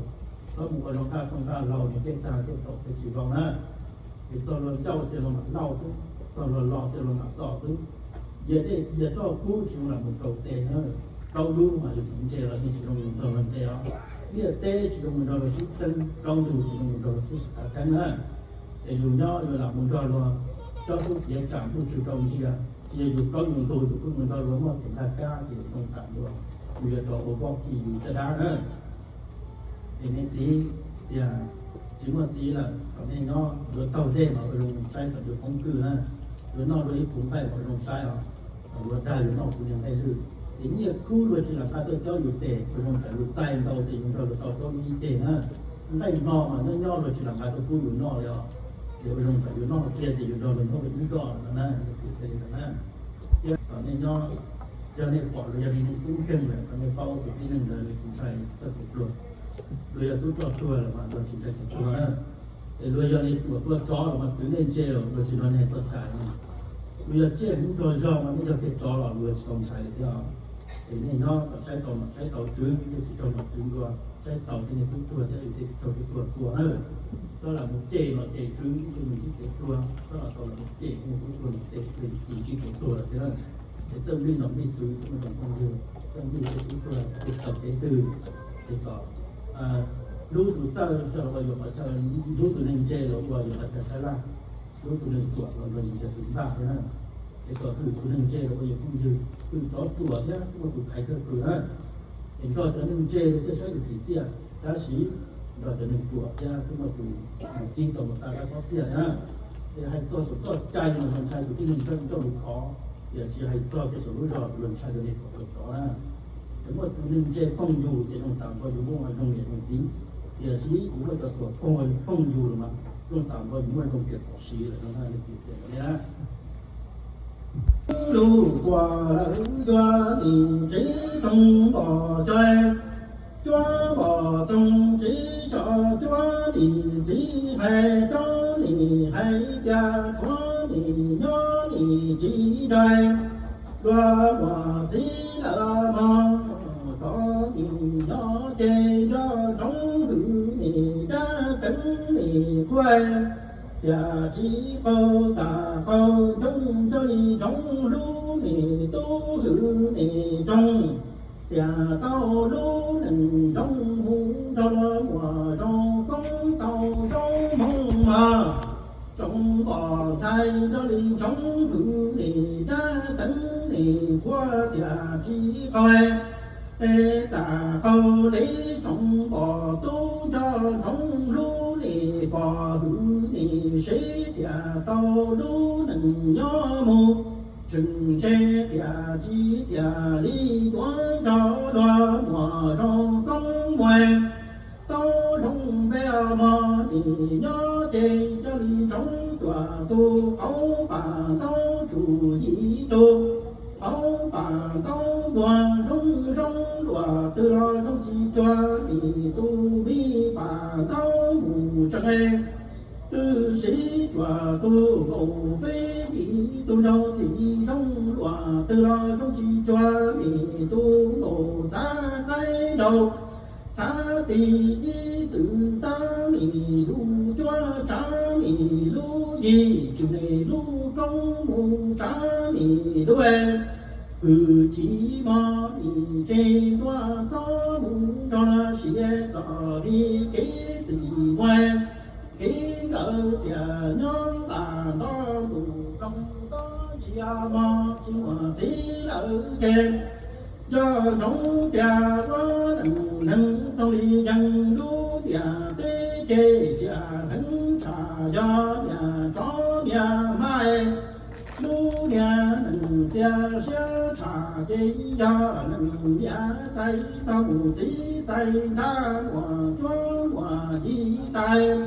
xob mus ua zoo nqaj rooj nqaj laug nws caj tag caj thaum thiaj tsis vau na. Ces txog luag ncauj ces luag mam lauj xwb, txog luag los ces luag mam xos xwb. Yia dej yia roj kub tsis zoo lam mus rau tes na. Plaub lub mas yus txhoov ntse los yeej tsis zoo mus nrog luag tes os. Liaj teb tsis zoo mus nrog luag sib txeeb, plaub ntug tsis zoo mus nrog luag sib sab teeb na. Ces yus nyob yus lam mus nrog luag cob xub tiav tsam ntuj tsw rau ntsia, tsis yog yus plaub yus ntug yus kuj mus nrog luag muaj kev nqaj kab ces zoo tam ntua, yus yuav rov ua voj khi yus caj dab na. Es nej txiv tias tsis muaj txiv lawm, thaum nej nyob yuav taug dej mas ua zoo saib kom yus poob kwj na, yuav noj luag ib puv nqaij mas ua zoo saib os, yuav dag yus noj puv niag nqaij lwj. Ces nyiaj kub luag tsis lam nqa tuaj cob yus tes, ua zoo tsam yus txais ntau ces yus nrog luag tau plaub lub ib ceg na. Nqaij hno mas nyob nyob luag tsis lam nqa tuaj pub yus noj li os, ces ua zoo tsam yus noj kiag ces yus nrog luag noj ib nroj no na, yus txiv hais li ntawd na. Thiab kom nej nyob, yog nej pom luag yog li nej tub nkeeg lawm kom nej paub tias tib neeg ntawd nws tsis ntshai txoj kev tuag. Luag yog tub roj tuag lawm mas luag tsis ntshai kev tuag na. Es luag yog li ruam tua tsov los mas twv nej ntse los luag tsis nrog nej hais txoj cai no. Luag yog tsiaj hmub nrog zog mas nej yog kiag tsov los luag tsis tau ntshai li thiab. Es nej nyob kom saib tau nom saib tau tswv, nej tsis raug nom tswv ntua, saib tau tej niag tub tuag thiab yus tej tsis raug tub tuag tua na. Txhob lam mus cem nom cem tswv ib tug nws ntsib kev tuag, txhob lam tau lam mus cem tej niag tub tuag nom cem tus ntsib kev tuag lawm thiab na. Es txawj nplij nom nplij tswv thiab me tsoom phooj ywg, txawj nplij tej tub tuag tej tau kev twg, es kom hlub tus txawj coj los ua yus qhov chaw, hlub tus neeg ntse los ua yus qhov chaw sab laj, hlub tus neeg ruam los ua yus cov tus ntaj thiab na. Es kom hwm tus neeg ntse los ua yus phooj ywg, hwm tsov ruam thiab muaj tus thaiv thawj pwm na. Es nrog cov neeg ntse los thiaj saib yus tsim txiaj, tab sis nrog cov neeg ruam thiab twb muaj tus mus txib tau mus xa kab xob txiaj na. Es hais txog saum txoj cai mas luag ntshai tus tib neeg ncauj ncauj lus khov, tiam sis hais txog kiag saum lub zog luag ntshai rau nej thaum tau tsov na. Es muaj tus neeg ntse phooj yus ces zoo tam nkaus yus muaj zoo niam zoo txiv, tiam sis yus muaj cov tuam phooj phooj yus los mas zoo tam nkaus yus muaj zoo riam pom siv lawm no na, nej txiv tias li na. Lub tuam lawm yuav nim tsev txoog npom cai, cuab npom txoog tsev cov cuab nim txiv hais rau nim hais tias tshuav nim nyob nim tsis dai. Luag muaj txiv lawm mog, thov nim nyob ces nco ntsoov hwm nim dab teev nim quaj, tiam tsis qaug txam qaug ncoo nco li ntsoov hlub nim tub hwm nim tsoog, tiam tau lub neej zoo mus nrog luag muaj zoo koob tau zoo hmoov mog. Tsoom npom ntxhais nco li ntsoov hwm nim dab teev nim quaj tiam tsis qaug, es txam qaug li tsoom npom tub nco ntsoov hlub nim pom hwm nim seb tiam tau lub neej nyob mus tshwm ntshe tiam tsis tiam li yuav nrog luag muaj zoo koob muaj tau zoo npe mog. Nim nyob ces nco li ntsoov cuam tus qauv pam ntaub tsum yim tus qauv pam ntaub npuag zoo zoo luaj twg los zoo tsis cuag nim tus me pam ntaub mus tsees. Twb siv cuam tus nkaus feb yim tus nraug tim zoo luaj twg los zoo tsis cuag nim tus nkaus txav qaib nraug txav tim ib txwm tab nim lub cuab tsav nim lub yig tswm nim lub koob mus tsav nim lub hwm chim mog nim tseg ntuaj txob mus nrog siav txom li kev txim muag. Kev nkawd tias nyob nqa nto ntuj ploog nto ntsia mog tsis muaj txiv lawm ces nco ntsoov tias ua neej neeg txoog li yeej lub ntiaj teb ces tsiaj heev tshaj yog niag tsov niag hmab. Lub niag neej txias siab tshaj ces yog neeg niag txais tau txiv txais nrab muaj cuab muaj yig tais.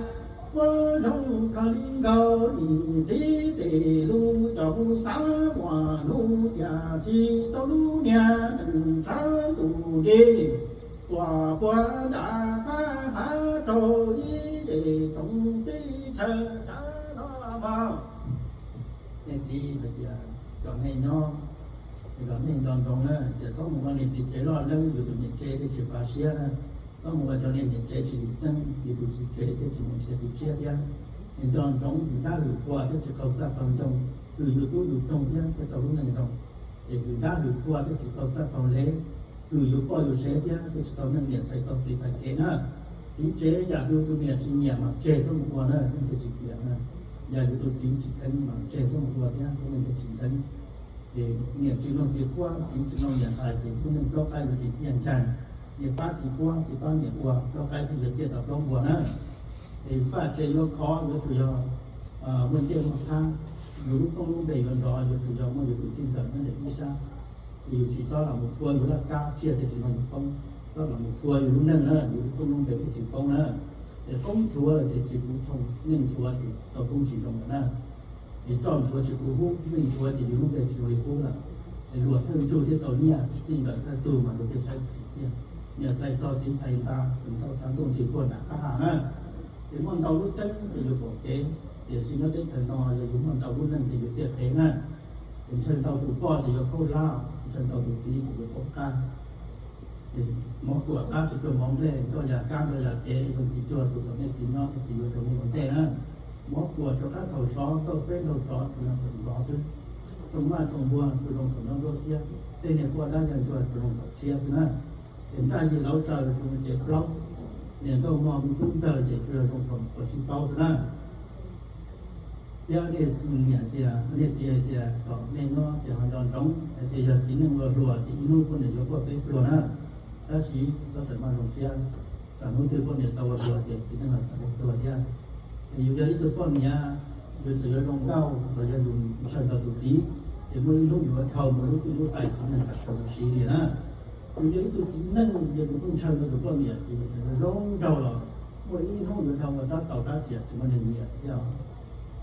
Ua zoo kawg li nkaus nim txiv tes lus coj mus xav muaj hnub tiam tsis tau lub niag neej tshav ntuj li tuaj puag nram qab hav rau ib tsoom teb chaws sab no mog. Nej txiv hais tias kom nej nyob, kom nej nco ntsoov na, tias txhob mus ua niam txiv tsev loj leeb, yus tus niam tsev thiaj tsis fav siab na. Txhob mus ua cov niam tsev tsis lim xeeb, yus tus txiv tsev thiaj tsis mus nrhiav tus tshiab thiab. Es nco ntsoov, hwm dab hwm qhua thiaj tsis qaug txaj qaug ncoo, hwm yus tub yus roog thiab thiaj tau lub neej zoo. Es hwm dab hwm qhua thiaj tsis qaug txaj qaug lev, hwm yus poj yus sev thiab thiaj tsis tau neej niam txhais tau txiv txhais kev na. Txiv tsev yam yus tus niam tsis nyiam mas tseg txhob mus ua na, neej thiaj tsis piam na. Yam yus tus txiv tsis kheev mas tseg txhob mus ua thiab, lub neej thiaj tsis ntxeev. Ces niam tsis mloog txiv qhuab, txiv tsis mloog niam hais, ces lub neej plaub qaib yuav tsis ciaj ncees. Niam pab txiv puab, txiv pab niam ua, plaub qaib thiaj yuav ciaj tau plaub npua na. Es vaj tse yuav khov yuav tsum yog muaj ncej muaj thab, yus lub koob lub npe yuav nrov yuav tsum yog muaj yus tus txij nkawm nyob ntawm ib sab. Es yus tsis txhob los mus rhuav yus laj kab, tsiaj thiaj tsis nrog yus poob. Txhob los mus rhuav yus lub neej na, yus lub koob lub npe thiaj tsis poob na. Es koob nthuav los ces tsis puv thooj, neej nthuav ces tau koob tsis zoo lawm na. Es roj nthuav tsis puv hub, neej nthuav ces yus lub npe tsis zoo li qub lawm. Es luag thawj ntsuj thiaj tau nyiaj, txij nkawm thawj tug mas luag thiaj saib tsis txiaj. Niam txhais tog txiv txhais nta, tus ntau tshav ntuj nti puag nram qab ha na. Es muaj ntau lub teeb ces yus pom kev, tiam sis nyob teb chaws no yog yus muaj ntau lub neej ces yus thiaj qev na. Es ntshaw ntau tus poj ces yuav khaub hlab, ntshaw ntau tus txiv ces yuav khaub qab. Mov kuam qab tsis cuag mov nplej, nkauj yam kab nkauj yam kev, zoo tsis cuag tus thaum nej txiv nyob, nej txiv yuav rau nej ua ntej na. Mov kuam rov qab thaum sov, nkauj peb nraug rov tsuas zoo thaum ntxov xwb. Tsoo maj tsoo npua tsuas zoo thaum nyob nruab kiab, tej niag quaj dab yog ntsuag tsuas zoo thaum tshiab xwb na. Es nraj yim lauv tsaws tsuas zoo cev plaub, niam nkauj mog me tub ntxawg ces tsuas yog zoo thaum uas sib paub xwb na. Thiab nej niam tias, nej txiv hais tias kom nej nyob ces ho nco ntsoov hais tias yog txiv neej ua hluas ces ib hnub poj niam yuav quaj peb pluag na. Tab sis txhob rawm maj zoo siab, tsam hnub twg poj niam tau ua hluas ces txiv neej los xav tuag thiab. Es yus yog ib tug poj niam, yus txawm yuav zoo nkauj los yog yus ntshaw ntau tus txiv, ces muaj ib hnub yus yuav dhau mus lub twj lub tais txiv neej kam tau yus siv li na. Yus yog ib tug txiv neej, yog tus pheej ntshaw ntau tus poj niam ces yus tseem zoo nraug los muaj ib hnub yuav dhau ua rab taus rab riam tsis muaj neeg nyiam thiab.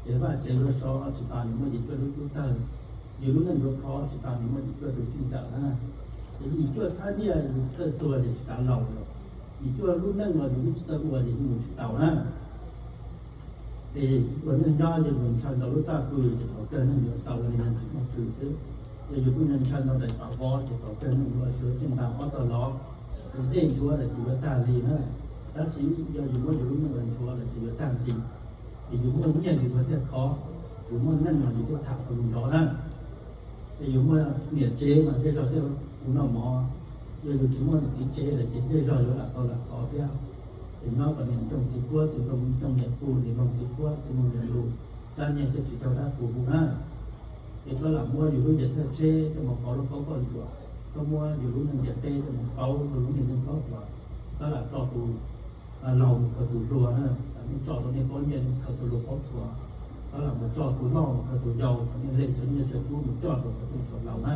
Ces vaj tsev yuav sov tsis tas nws muaj yim cuaj lub tub tawg, yus lub neej yuav khov tsis tas nws muaj yim cuaj tus txij nkawm na. Ces yim cuaj txhab nyiaj yus tsis txawj txuag ces tsis kav laus lawm, yim cuaj lub neej los yus twb tsis txawj ua ces yeej mus tsis tau na. Es ua neej nyob yog yus ntshaw ntau lub txaj pw ces thaum kawg neeg yuav xaus ua li neeg tsis muaj tswv xwb. Yog yus kuj ntshaw ntau daim pam vov ces thaum kawg neeg yuav suav ciaj nta ob tog lov, es dej nthuav lawm ces yuav tag li na. Tab sis yog yus muab yus lub neej ua nthuav lawm ces yuav tag li. Es yus muaj nyiaj yus yuav thiaj khov, yus muaj neej los yus thiaj tham tau lus nrov na. Es yus muaj niam tsev mas zej zog thiaj ua noj mov, yog yus tsis muaj txiv tsev lawm ces zej zog yuav lam tau lam tov thiab. Ces nyob kom niam ncoog txiv puab, txiv ncoog niam pum, niam ncoog txiv puab, txiv ncoog niam lus, dab nyiaj thiaj tsis raug dab qus hu na. Ces txhob lam muab yus lub ntiaj teb tsheb coj mus pauv lub paub poj ntsuam, txhob muab yus lub neej ntiaj teb coj mus pauv rau lub niag neej paub hluas. Txhob lam tso tus laus mus khaws tus hluas na, nej tso rau nej paub nyiaj nej khaws tus hluas paub txhua. Txhob lam mus tso tus loj mus khaws tus yau, txhob nej lej saw nyiaj saw kub mus coj rau saum rooj saum laus na.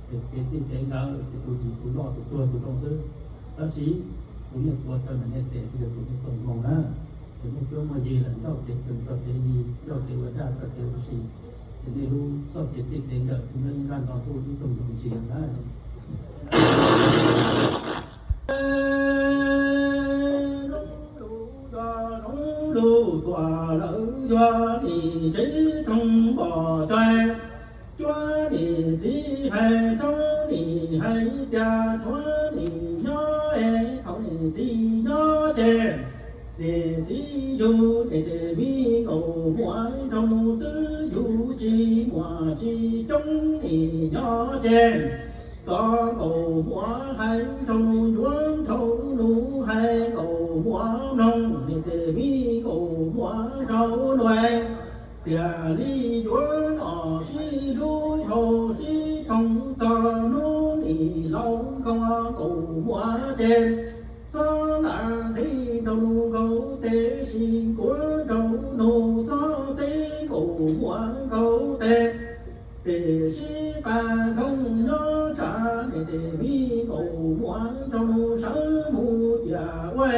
Ces kev txij kev nkawm ces tus yim tus loj tus tuag tus zoo xwb. Tab sis tus nej tuav rawv ntawm nej tes thiaj yog tus nej txoj hmoo na. Ces muaj cuab muaj yig lawm, nrauj kev pw tso kev yig, nrauj kev ua daj tso kev ua si, ces nej lub txoj kev txij kev nkawm thiaj nyob ib nqaj nto ntuj ib tug ntoo ntsis na. Zoo lus tuam lawm yog nim tsev txhoov pom coag, cuab nim txiv hais rau nim hais tias tshuav nim nyob es thaum nim txiv nyob ces nim txiv yug nim tes me nkaus muam nraug nus twb yug tsis muaj tsis coob nim nyob ces kom nkaus muam hais nraug nus, ncuav nraug nus hais nkaus muam mloog, nim tes me nkaus muam nraug nus tias li yuav nom sib hlub haus sib phoov txog hnub nim laus nkoos nkaus muam ces txhob lam nqhis nraug nus nkaus tes, sim nkuav nraug nus txhob teb nkaus muam nkaus tes. Tes sib qab nkoos nyob tsam nim tes me nkaus muam nraug nus sawv mus tias ua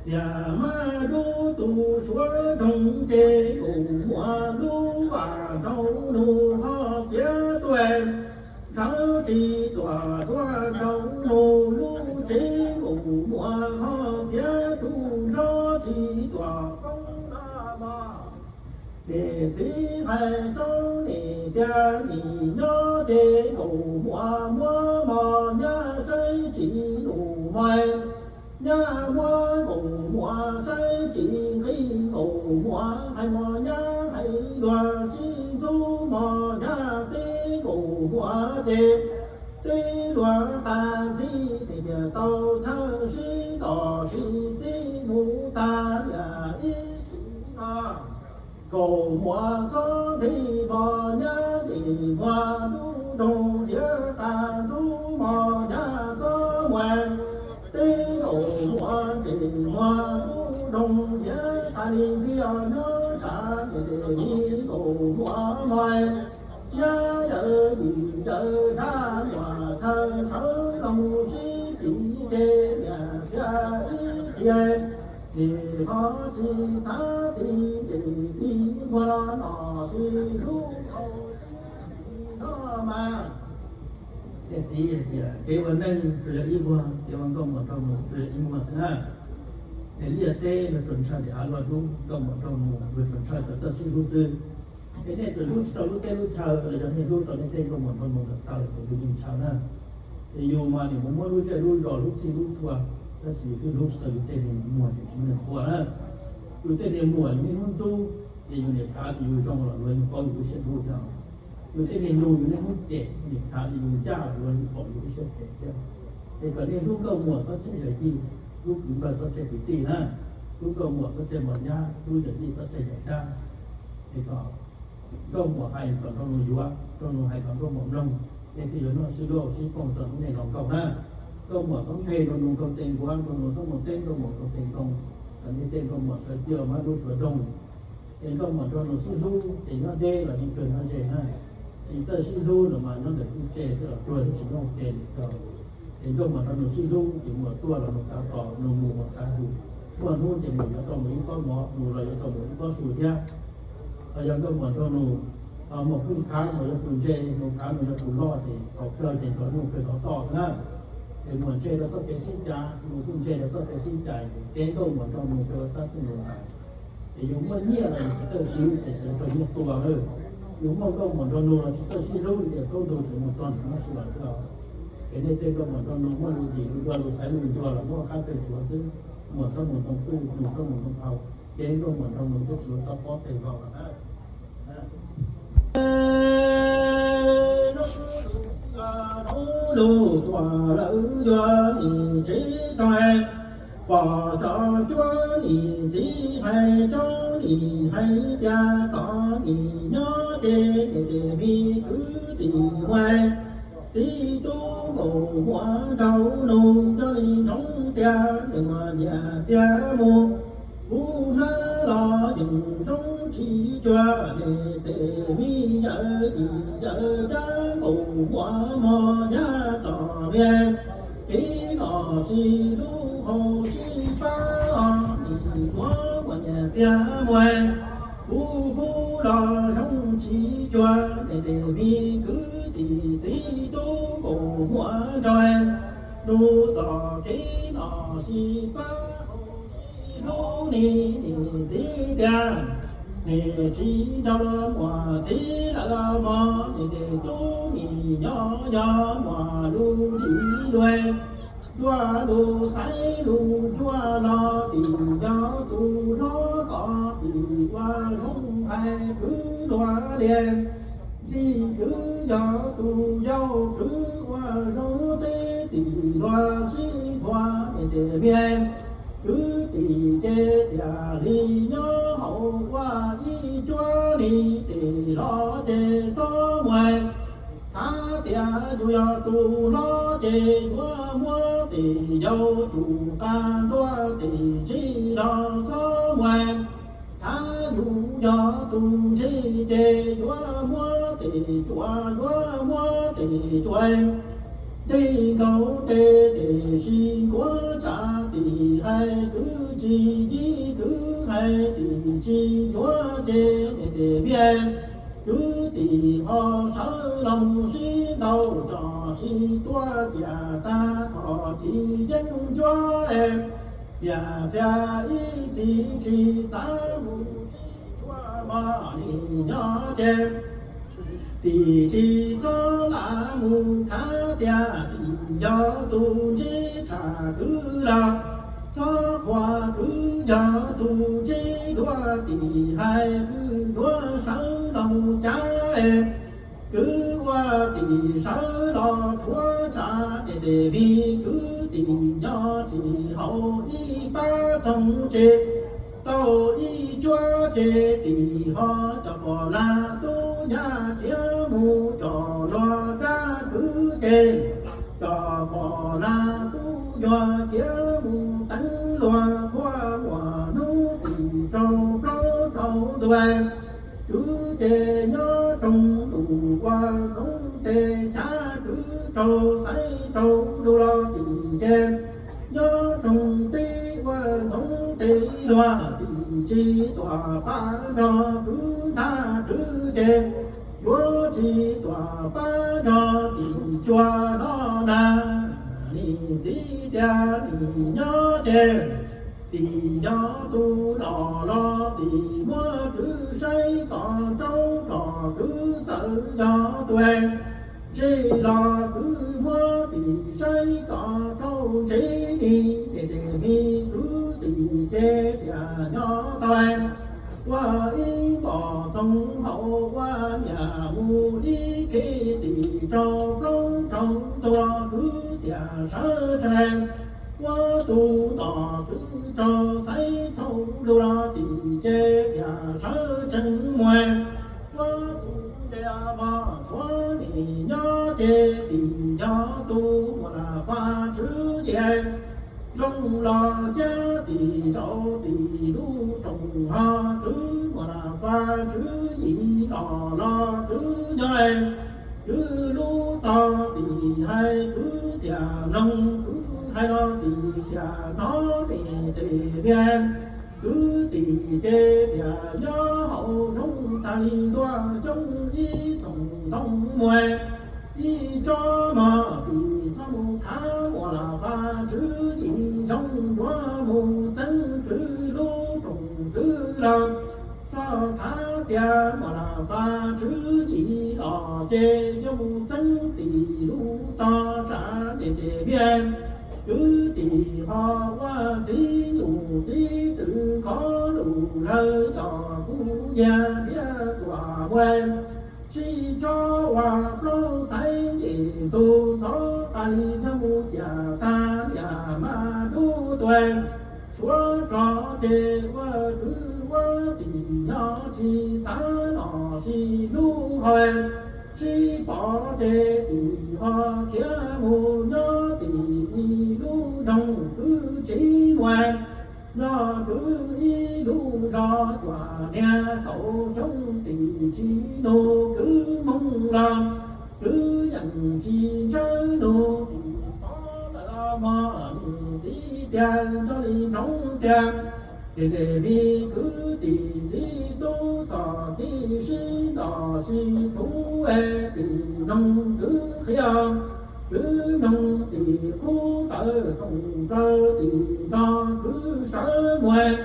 niam mab dub tus suav nroog ces nkaus muam lub vas nraug nus ho txiav tuaj, nrhawv tsis tuam duab nraug nus lub tsev, nkaus muam ho txiav tus nrog tsis tuam Niam txiv hais rau niam tias nim nyob ces Nkauj Muas muab mos nyab saib tsis lus hais. Nyab muab Nkauj Muas saib tsis nqis, Nkauj Muas hais mos nyab hais luag sib ntxub, mos nyab teb Nkauj Muas ces teb luag tas ntxhi, niam tias tau thawj sib tos sib txib mus tag lias ib sim no. Nkauj Muas txob nthi mos nyab ces muag lub nroog thiab tas ntub mos nyab txob muag. Teb Nkauj Muas ces muag lub nroog thiab tas li ntiag nyob tshav ces li Nkauj Muas mos nyab yawm yim yawm dab muam thawj sawv los mus sib cim ces niam txiv ib txhia nim qhov tsis xav ti ces tig muag los sis lub hau no mas. Niam txiv hais tias kev ua neej tsuas yog ib vuag, kev ua nkauj muam nraug nus tsuas yog ib muag xwb na. Es liaj teb no tsuas ntshai tes av luaj dub, nkauj muam nraug nus yuav tsuas ntshai cov txawj sib hlub xwb. Es nej txawm hlub tsis tau lub teb lub chaw los yog nej hlub tau nej tej nkauj muam nraug nus kom tawm ces yus yeej ntshai na. Es yus mas nim mus muab lub zej lub zos lub txhij lub txhua, tab sis yus twb hlub tsis tau yus tej niag muam tseem tsis muaj neeg qhuas na. Yus tej niag muam yus niaj hnub ntxub, ces yus niam khav tias yus zoo los luag yeej paub yus lub siab dub thiab. Yus tej niag nus yus niaj hnub cem, yus niam khav tias yus ncaj los luag yeej pom yus lub siab phem thiab. Es kom nej hlub nkauj muam txhob tseg yawm yij, hlub kwv npawg txhob tseg kwv tij na, hlub nkauj muam txhob tseg mos nyab, hlub yawm yij txhob tseg yawm dab. Es kom nkauj muam hais kom nraug nus yuav, nraug nus hais kom nkauj muam mloog, nej thiaj yuav noj sib luaj sib pooj txog hnub nej los nkaug na. Nkauj muam txhob nthe nraug nus nkaug tes nkuav, nraug nus txhob mus teb nkauj muam nkaug tes nkoos, kom nej tej nkauj muam sawv cia mas lub suav doog. Es nkauj muam nraug nus sib hlub ces nyob deb los yeej kawg nyob ze na. Tsis txawj sib hlub los mas nyob ntawm ib tse xwb los tuag twb tsis nyob ua ke li ko. Es nkauj muam nraug nus sib hlub ces muam tuaj los nus xav tos, nus mus muam xav hu. Muaj hnub ces muam yuav tau mus ib pob mov, nus los yuav tau mus ib pob su thiab. Los yog nkauj muam nraug nus, muam kuj khav nus yog tus ntse, nus khav nus yog tus loj ces thaum kawg ces nrov nyuj kawg rov toj xwb na. Es muam ntse rau txoj kev sib cav, nus kuj ntse rau txoj kev sib cav, ces kev nkauj muam nraug nus kawg ua txab txij nus ntaiv. Ces yus muaj nyiaj los yus tsis txawj siv ces sawv rau nyiaj tua lawm. Yus muaj nkauj muam nraug nus los tsis txawj sib hlub ces plaub ntug tseem mus txog nram noj su lawm thiab. Ces nej tej nkauj muam nraug nus muaj lus dim lus dua lus xaiv lus ncua los muab qab kawg tuav xwb. Muam txhob mus ntoo twj, nus txhob mus ntoo hau, ces nkauj muam nraug nus twb tsis ua tau pob teg vau los na. Lub lug tuam lawv yuav nim tsev txog, pom cov cuab nim txiv hais rau nim hais tias kom nim nyob ces niam tes me kwv tij muaj, txiv tub nkaus muam nraug nus coj li ntsoov tias niam muaj nyias txiag mus, kuv hnab los yeej ntsoov tsis cuag niam tes me yawm yij yawm dab nkaus muam mog nyab txom me. Kev los sib hlub hauv sib pab, nim tuav muaj nyias txiag muaj, kuv hu los zoo tsis cuag niam tes me kwv tij txiv tub nkaus muam nraug nus txoj kev los sib pab hauv sib hlub. Nim nim txiv tias nim tsis nrog muam txiv lawm los mog, nim tes tub nim nyob yog muam lub dim lub, dua lus xaiv lus ncua los tim yog tus hlob, kom tim ua zoo hais kwv luag li. Ntxim kwv yog tus yau kwv ua zoo teb tim luag sib nqua nim tes me kwv tij ces tias li nyob hauv ua ib cuab li tim los ces txhob muaj. Thaum tias yus yog tus hlob ces yuav muab tes yau tsum qab ntuag tes ntsig los txhob muaj. Thaum yus yog tus ntse ces yuav muab tes tsuav, yuav muab tes tsuav. Nteg nkaus tes tes sib nkuav tsam tim hais kwv tsis yig, kwv hais tim tsis yuav ces nim tes me kwv tij ho sawv los mus sib ntaus tso sib tuav cia tag tho tim yeeb ncuab. Niam txiag ib txhis tsis xav mus sib tshuaj Nim nyob ces tim tsis txhob lam mus khav tias tim yog tus ntsib tsham kwv los txhob qhuas, kwv yog tus ntsib dua tim hais kwv yuav sawv los mus cav es kwv ua tim sawv los tshuav tsav es tes vij kwv tim nyob tsis haum ib pab txoog tsis tau ib cuab ces tim ho cov pom laj tub nyab khiav mus cov luag dab kwv ces cov pom laj tub nyuag khiav mus teev luag qhuab muaj hnub tim rau plaub rau ntu. Kwv ces nyob roog tus ua txoov tes xyav, kwv rau xaiv rau lug los tim ces nyob roog teb ua txoov tes luag tim tsis tuam pab nrog kwv nthab kwv ces yuav tsis tuam pab nrog tim cua no na. Nim txiv tias nim nyob ces tim yog tus los los tim muab kwv saib kom rau kom kwv txawm yog tus ntse los kwv muab tim saib kom rau ntse ni. Tes tes mi kwv tim ces tias nyob tau ua ib npom txoov hauv ua niam mus ib khib tim rau plaub rau ntu, kwv tias sawv tsees ua tus ntom, kwv rau xaiv rau lug los tim ces tias sawv tsees mus ua tus ntse mos. Tshuav nim nyob ces tim yog tus muam Lam Faj Tswv Yim zoo los cab tim zaum tim lub rooj ho, kwv muam Lam Faj Tswv Yim los los kwv nyob, kwv lub tog tim hais kwv tias mloog, kwv hais los tim tias hnov nim tes vias. Kwv tim ces tias nyob hauv zoov tas li ntuj xyoob ib tsoom ntoo muag, ib tsob mog tim txhob mus khav muam Lam Faj Tswv Yim zoo, yuav mus txeeb kwv lub rooj kwv los txhob khav tias muam Lam Faj Tswv Yim los ces yuav mus txeeb tim lub tog sab tes tes vias. Kwv tim ho ua txiv nyuj txiv twm khov lus lawv tom kuv yag liab tuam muag, sib cob ua plaub xaiv nce tus txhob tas li nyob mus ciam tag niam mas dub tuag. Suav rog ces ua kwv ua tim nyob tsis xav los sis lub hais, sib pom ces tim ho khiav mus nyob tim ib lub nroog kwv tsis muaj, nyob kwv ib lub zos cuam niag kaum xyoo tim tsis nug kwv moog los, kwv yeej tsis ntsawj nug tim txhob lawm mog. Nim txiv tias nco li ntsoov tias tes tes mi kwv tim txiv tub txom tib sib ntom sib thuv es tim noog kwv qhia, kwv noog tim qub tawv rooj plaws tim nrog kwv sawv muag,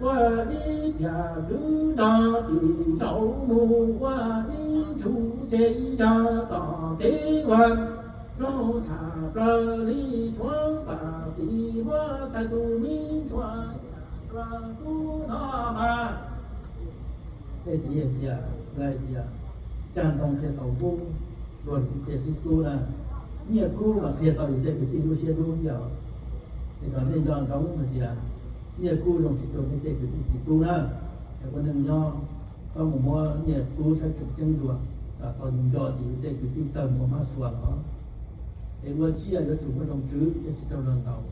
ua ib pliag kwv nrog tim zaum mus ua ib ntsug ces yog txom kev ua zoo tshaj plaws li Suav pam tim huab tais tus me ntsuag yam Suav kub no mas. Tej txiv hais tias, hais tias, cag ntoo qhia tau kub, luag qhia sib xub na. Nyiaj kub mas qhia tau yus tej kwv tij lub siab dub yom. Es kom nej nco ntsoov hais tias nyiaj kub zoo tsis cuag nej tej kwv tij txiv tub na. Es ua neej nyob txhob mus muab nyiaj kub saib tseem ceeb dua, kom tau yus nco ces yus tej kwv tij tawg mus ua mab sua los. Es ua tsiaj yuav tsum muaj zoo tswv thiaj tsis raug luag ntaus,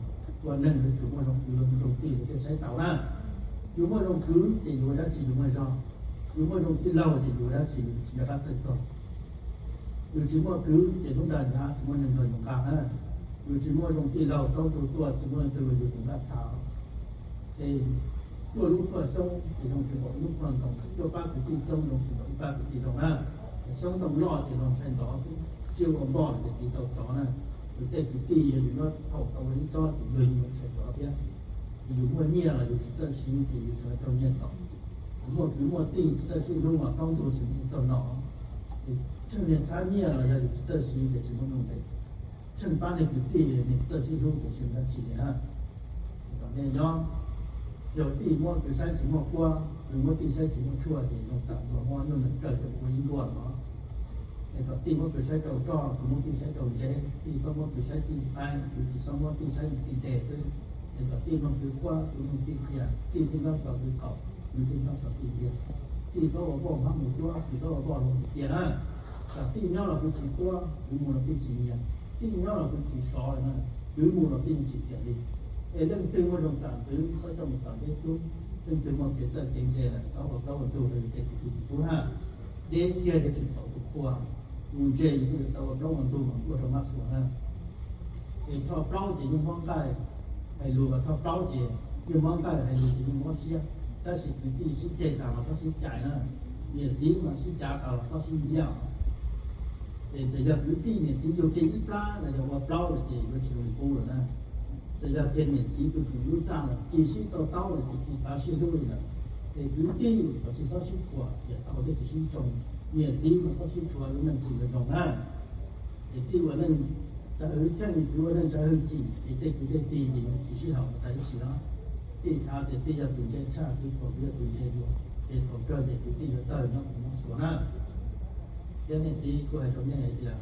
ua neeg yuav tsum muaj zoo kwv zoo tij thiaj saib taus na. Yus muaj zoo kwv ces yus ua dab tsi yus muaj zog, yus muaj zoo tij laug ces yus ua dab tsi yus tsis nco qab txhawj txog. Yus tsis muaj kwv ces lub nra nyav tsis muaj neeg nrog yus nqa na. Yus tsis muaj zoo tij laug, plaub tug tuaj tsis muaj leej twg los yus tus nqa txhav. Es cuaj lub phuaj xyoob ces zoo tsis npaum ib lub phuaj ntoo, cuaj pab kwv tij coob zoo tsis npaum ib pab kwv tij zoo na. Es xyoob ntoo loj ces los ntshai ntov xwb, tsiaj ua npoj ces tiv tau tsov na. Yus tej kwv tij yog yus nyob thaum tau ua ib tsob ces luag yeej yuav ntshai ntov thiab. Yus muaj nyiaj los yus tsis txawj siv ces yus tseem raug nyiaj tom. Muaj kwv muaj tij tsis txawj sib hlub mas plaub ntug tsis muaj txog no. Tsheej niag txhab nyiaj los yog yus tsis txawj siv ces tsis muaj nuj nqis. Tsheej pab niag kwv tij niag tsis txawj sib hlub ces tsis muaj dab tsi li na. Kom nej nyob, yog tij muab kwv saib tsis muaj kuab, kwv muab tij saib tsis muaj tshuaj ces zoo tam nkaus muab nyuj nees kawg coj mus ua ib nkuaj no. Es kom tij muab kwv saib rau roj, kwv muab tij saib rau ntsev, tij txhob muab kwv saib txij qaib, kwv tsis txhob muab tij saib txij tes xwb. Es kom tij mloog kwv qhuab, kwv mloog tij qhia, tij thiaj nyob so kwv thaum, kwv thiaj nyob so tij ntiag. Tij txhob ua voj hmab mus tuab, kwv txhob ua voj hmab mus cia na. Kom tij nyob los kwv tsis tuab, kwv mus los tij tsis nyiam, tij nyob los kwv tsis sov na, kwv mus los tij tsis txiam li. Es leej twg muaj zoo txam ntxwv txhob coj mus xav deb tub, leej twg muaj kev txawj kev ntse lawm txhob ua plaub ua ntug rau yus tej kwv tij txiv tub na. Deb kiag deb tsis tau tus qhua, tus ntse yus twb yuav xav ua plaub ua ntug mas ua rau mab suav na. Es rho plaub ces yeej mob nqaij, hais lus mas rho plaub ces yeej mob nqaij, hais lus ces yeej mob siab. Tab sis kwv tij sib ceg tas los txhob sib cais na, niam txiv mas sib cav tas los txhob sib ntiab. Es txawm yog kwv tij niam txiv yug kiag ib plab los yog ua plaub lawm ces yuav tsis zoo li qub lawm na. Txawm yog kiag niam txiv tus tseem lub txaj los tsis sib to taub lawm ces tsis xav sib hlub li lawm. Es kwv tij los tsis txhob sib thuam, tiam tau thiaj tsis sib tsoo. Niam txiv mas txhob sib tshuav, lub neej thiaj yuav zoo na. Es tij ua neej tsa hwj chim, kwv ua neej tsa hwj chim, es tej kwv tej tij ces yuav tsis sib haum tas ib si no. Tij khav tias tij yog tus ntse tshaj, kwv pom kwv yog tus ntse dua, es thaum kawg ces kwv tij yuav tawg nyob kuv nyob Suav na. Thiab nej txiv kuj hais rau nej hais tias,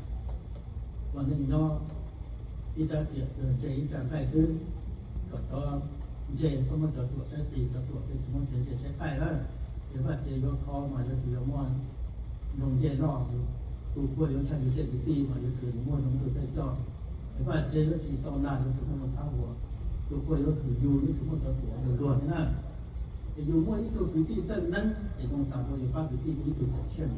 ua neej nyob ib rab riam ntse ib rab nqaij xwb, kom cov ntse txhob muab cov ruam saib qis, cov ruam thiaj tsis muab cov ntse saib qaij na. Es vaj tse yuav khov mas yuav tsum yog muaj nroo ncej loj, tus qhua yuav ntshai yus tej kwv tij mas yuav tsum yog muaj zoo tus thawj coj. Es vaj tse yuav tsis tau nag yuav tsum muaj zoo thab ua, tus qhua yuav hwm yus yuav tsum muaj cov ruam luag thiab na. Es yus muaj ib tug kwv tij txawj neeb ces zoo tas nrho yus pab kwv tij muaj ib tug txawj seej.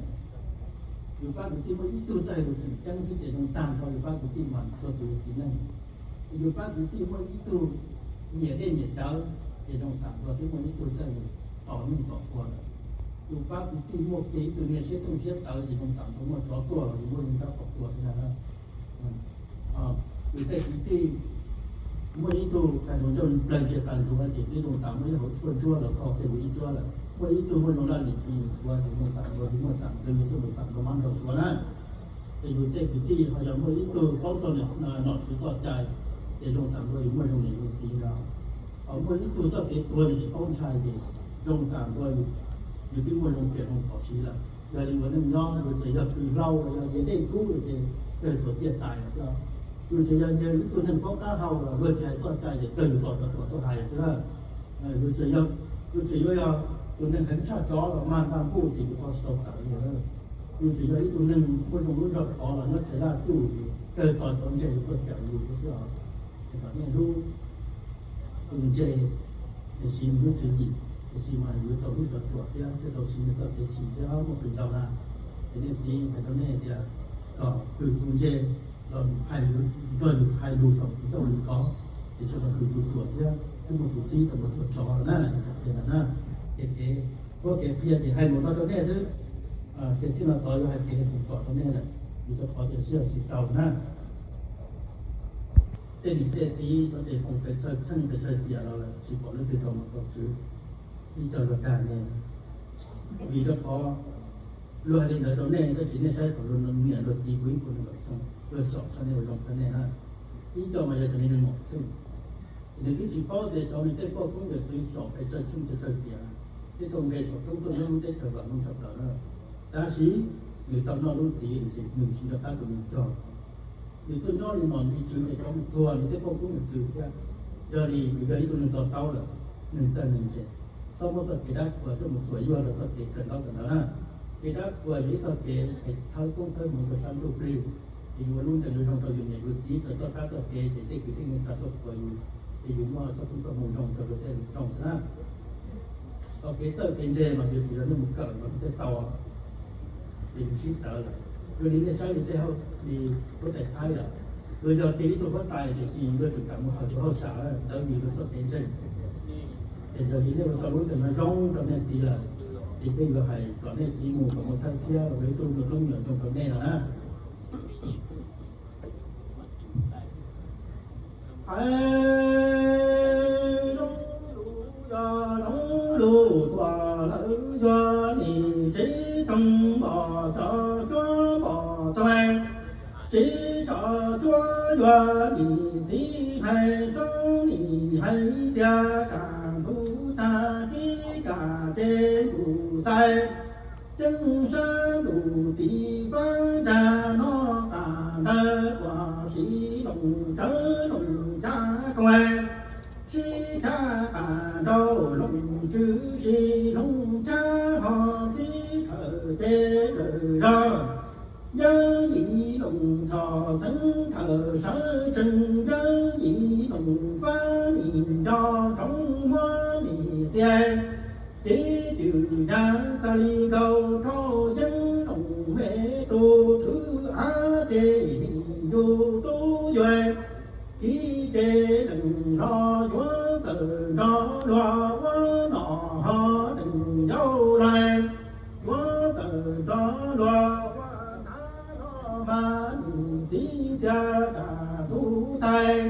Yus pab kwv tij muaj ib tug txawj hais lus tseem ceeb xwb ces zoo tag nrho yus pab kwv tij mas txhua tus yog txiv neej. Es yus pab kwv tij muaj ib tug nyiam dej nyiam cawv ces zoo tas nrho twb muaj ib tug txawj tos neej tos qhua lawm. Yus pab kwv tij muaj kiag ib tug niag siab tooj siab tawv ces zoo tas nrho muaj tsov tuaj los yus muaj zoo rab pom tua thiab na. Yus tej kwv tij muaj ib tug hais lus ncauj plawg ntsia tas ntsuav ces twb zoo tas muaj ib hauv tshuaj ntsuab los kho kiag yus ib cuab lawm. Muaj ib tug muaj zoo laj lim tswv yim nthuav ces zoo tas nrho yus muaj txam ntxwv yus tuaj mus txam nrho mab nrho suav na. Ces yus tej kwv tij ho yog muaj ib tug paub txog nom tswv txoj cai ces zoo tas nrho yus muaj zoo niam zoo txiv no. Ho muaj ib tug txoj kev tuag nws tsis paub ntshai ces zoo tas nrho yus twb muaj zoo tiam zoo pov siv lawm. Yog li ua neej nyob yus txawm yog kws hlau los yog ces dej kub ces kawg xuas ciaj tais xwb. Yus txawm yog ib tug neeg paub qab hau los luag tsis hais txoj cai ces kawg yus tos cov ruam tuaj hais xwb na. Yus txawm yog, yus txawm yuav yog tus neeg heev tshaj tsov los mag ntaj npuj ces yus tso tsis tau tawm li na. Yus txawm yog ib tug neeg muaj zoo lub zog pov los nyob tsev laj cuj ces kawg tos cov ntse yus tuaj cawm yus thiab xwb os. Es kom nej hlub tus ntse, es siv nws lub tswv yim, tiam sis mas yus yuav tau hlub cov ruam thiab thiaj tau siv nws txoj kev chim thiab muaj qee zaus na. Es nej txiv hais rau nej tias kom hwm tus ntse los hais, nrog nws hais lus saum tus ncauj nws kov, ces tsuas yog hwm tus ruam thiab thiaj muaj tus txib tau mus tuaj tsov lawm na, txom nyem lawm na. Ces kev, ua kev qhia ces hais mus no rau nej xwb. Txij no tod yuav hais kev foom kom rau nej lawm, vim rau qhov tias sij hawm tsis txaus na. Tej niam tej txiv xyov tes foom pes tsawg txheej pes tsawg tiam los lawm tsis pom leej twg tau nom tau tswv, ib co luag dag ne. Vim rau qhov luag hais li ntawd rau nej tab sis nej saib thaum luag niam luag txiv puv ib puas nees nkaum xyoo, luag xyaum tshaj nej ua zoo tshaj nej na. Ib co mas yog cov niag neeg mom txheej, nws twb tsis paub tias xyov nws tej poj koob yawm txwv xyaum pes tsawg txheej pes tsawg tiam, twb tau nqe xyaum roob tuaj nyob lub teb chaws vam meej tshaj plaws na. Tab sis nws tau noj lub txiv ces nws tsis nco qab tus neeg cog. Nws tuaj nyob li no nti tswv ces cov mus tuag nws tej poj koob yawm txwv thiab. Yog li nws yog ib tug neeg to taub lawm, neeg txawj neeg ntse, txhob muab txoj kev dab qhuas coj mus txuam yuag rau txoj kev kawm ntaub kawm ntawv na. Kev dab qhuas yog ib txoj kev es txhawb koob txhawb hmoov rau sab ntsuj plig, es yus ua lub ntees zoo rau yus niam yus txiv raws txoj kab txoj kev ces tej kwv tij neej tsa tuaj qhuas yus, es yus muaj txoj koob txoj hmoov zoo rau luag tej zoo xwb na. Txoj kev txawj kev ntse mas yuav tsum yog nej mus kawm mas thiaj tau, ces nws sib txawv lawm. Yog li nej saib li tej hauj, li huab tais Thaib yom, luag yog kiag ib tug huab tais tiam sis luag tseem kam mus hawm tus hauj sam ntawd vim luag txoj kev ntseeg. Ces yog li nej ua tau lub ntees no zoo rau nej txiv lawm, ces peb yuav hais kom nej txiv mus kom mus thawj thiab ua ib tug me tub me nyuam zoo rau nej no na. Hais zoo lus, zoo lus tuaj lawm Tsis tso cuab yuav nim txiv hais rau nim hais tias kam ntug tag kis kam ces ntuj xais ceeb sab ntuj tim fab nrag no qas ntawd kuas siv loos cawv loos cav koom sib khab qas nraug loos tswv sis loos khab ho txib khawm ces zawm zog. Yawg yim loos txhom xeeb khawm sawv tsees, yawg yim loos fab nim nco tsoov muab nim txias. Kev cwm yas txas li nkaus rau yeeb loos me tus thwv av ces nim yus tub yuav kiv ces lees los yuav txawm nrog luag ua nom ho lees yau lais, yuav txawm nrog luag ua hnav los mas nim txiv tias kam ntug tag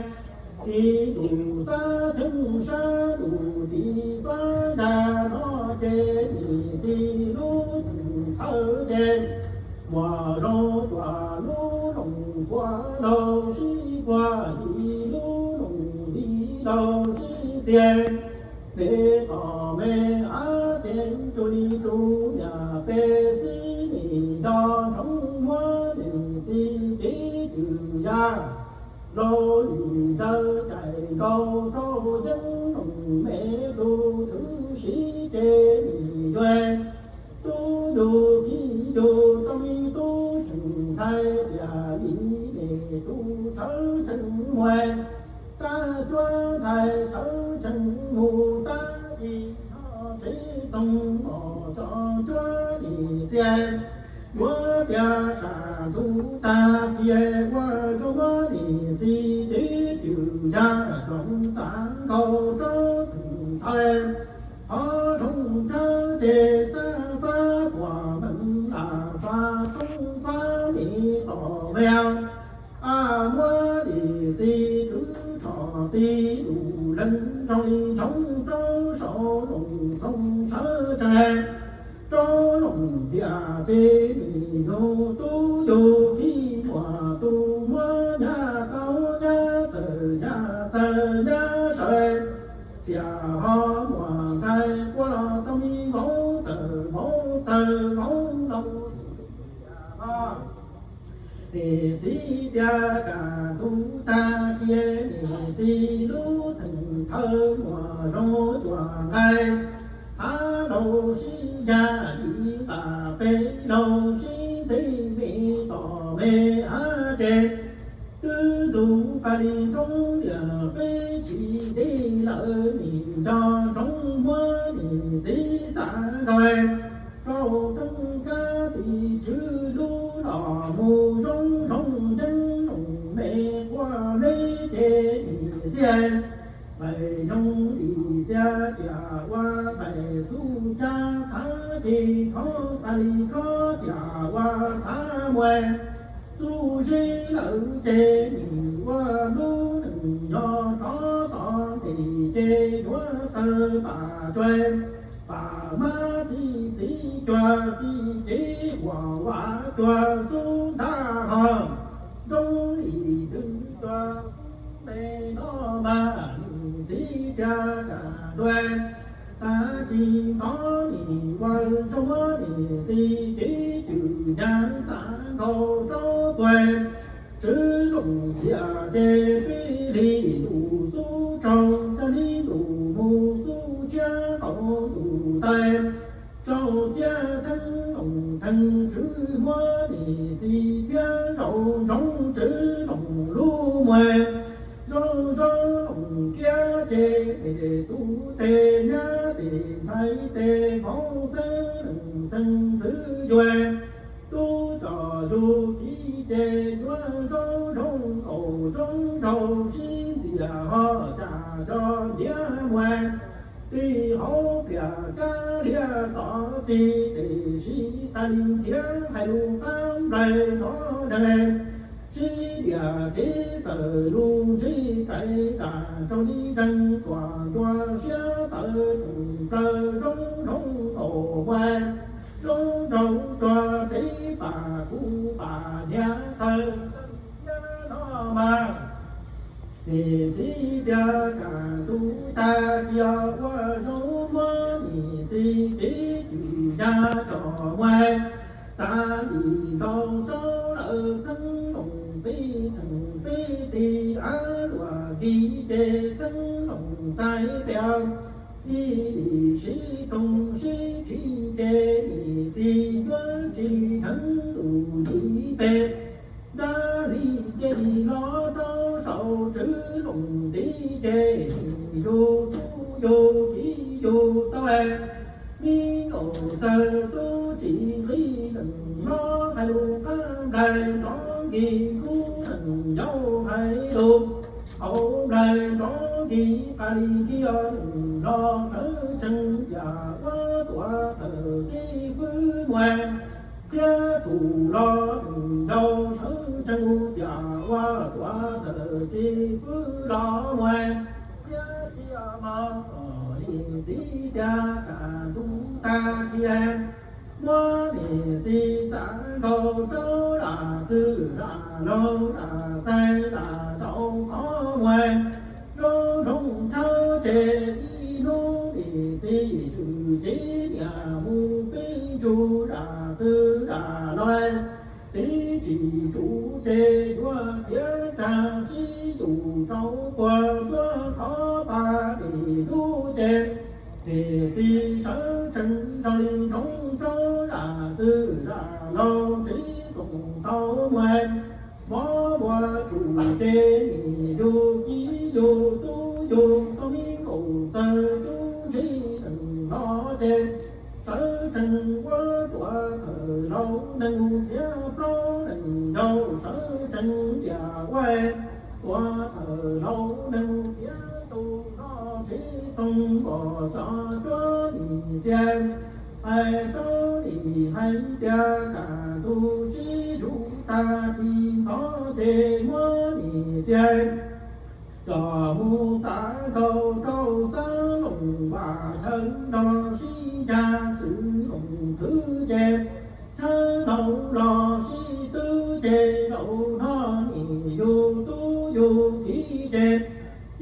kis ntuj xab ceeb sab ntuj tim fab nrag no ces nim txiv lub txwm thawj ces muam zoo cuag lub loos kua laug sib puag li lub loos li laug sib txias. Peb tom me av ces tsuas li tsuas niam peb xib nim nco tsoov muab nim txiv kev cwm yas laug nim ntsaws cais nkaus rau yeeb loos me tus thwv siv ces nim yuav tub yug kiv yug tau li tub tseem ntxhais tiam li nim tus sawv tsees muag. Tab cuab ntxhais sawv tsees mus tab ib no tsev txoog mos tso cuab nim txias. Yuav tias kam ntug tag kis ua zoo muab nim txiv kev cwm yas loos txav nkaus rau txwm thawj. Qhov zoo tshaj ces xab fab puas meej lam fab roob fab li tom me a muab nim txiv thwv tsom ti lus lees zoo li ntsoov rau saum loos txoog sawv tsees. Rau loos tias ces nim yug tub yug kiv muam tus muab nyab tau nyab txawm nyab txawm nyab sawv. Txias ho muam ntxhais qua los tau mi vauv txawm vauv txawm vauv laus. Nim txiv tias kam ntug tag kis nim txiv lub txwm thawj muam zoo cuag nqaij hav laug sib yag li qas peb laug sib ntev me tom me av ces twb ntug qas li roob liam peb tsis deb lawm nim nco tsoov muab nim txiv txav nkaus rau tooj kab tis tswv lub los mus zoo zoo yeeb loos me qua neb ces nim txias. Nqaij nyoog li txias tias ua nqaij xub cab txhav ces khob qas li khob tias ua txhav muag. Xub zeb lawm ces nim ua lub neej yog rov tom ntes ces yuav tawg pam cuag pam mab txi txiv cuag txi cev huam vam cuag xub ntab ho zoo li twg cuag xub me no mas nim txiv tias kam ntuj tag kis ntxov nim ua zoo muab nim txiv kev cwm yas txav nkaus rau puag tswv loos tias ces peb li ntuj xub tsaug, ca li ntuj mus xub tshiab nkaus ntuj tais. Tsaug ciab theej loos theej tswv muab nim txiv kiab zaum ntsoov tswv loos lub muag. Zoo zoo loos kiab ces pem tub tes nyab tes ntxhais tes phoov xeeb leej xeeb ntxwv yuav tub coj yug kiv ces yuav zoo zoo nkaus zoo nraug sib ntxias ho cas tso ntiav muag. Tij hauv pliag kab liag tom txi tes sib tas li thiab hais lus qab nplaig nrov nreeg. Sib liam kev txawm lus ntsib kais kam rau li zeeg tuam ntua siab tawv rooj plaws zoo zoo nkaus muag. Zoo nraug cuag tsev pam kuv pam hniav tawg Tag kis ua zoo muab niam txiv cev cwm ya coj mus, txav li nkaus rau lawm txheeb loos peb txheej peb teg, av luam nkig ces txheeb loos txais tias, ib lim sib thooj sib tsim ces niam txiv yuav tsis dheev ntuj ntiv pes. Nrab li ces los rau saum tswv loos ntiv ces yug tub yug kiv yug tau, me nkauj txawg tub tsis nqi leej hlob, hais lus qab nplaig nrov nkig kub leej yau, hais lus hauv nplaig nrov nkig qas li nkig leej hlob, sawv tsees yam ua tuam thawj xib fwb mus, thiab txhum los leej yau, sawv tsees yam ua tuam thawj xib fwb los mus, thiab cia mog niam txiv tias kaj ntug tag kis muab niam txiv txav nkaus rau zam txwv zam laug zam txais zam rau qhov mus, zoo zoo rhawv ces ib hnub niam txiv tswm cev niam mus peb ntsuj zam txwv zam laug, tib tsis tsum ces yuav khiav rag sib yus rau puag yuav qhov pas dej dub ces niam txiv sawv tsees nrog li ntsoov rau zam txwv zam laug tsis txoos tau mus, mov ua tsum ces niam yug kiv yug tub yug tau me nkauj txawg tub ntse leej hlob ces sawv tsees ua tuam thawj laus nees txiav plaub leej yau, sawv tsees yam ua tuam thawj laus nees txiav tus hlob tsis txoos nkauj xyov cuab nim txias, hais rau nim hais tias kaj ntug sib zuj tag kis ntxov ces muab nim txias coj mus txav nkaus rau xab loos vaj chaw nrog sib ya xwb loos khwv ces chaw laus los sib twv ces zaum no nim yug tub yug kiv ces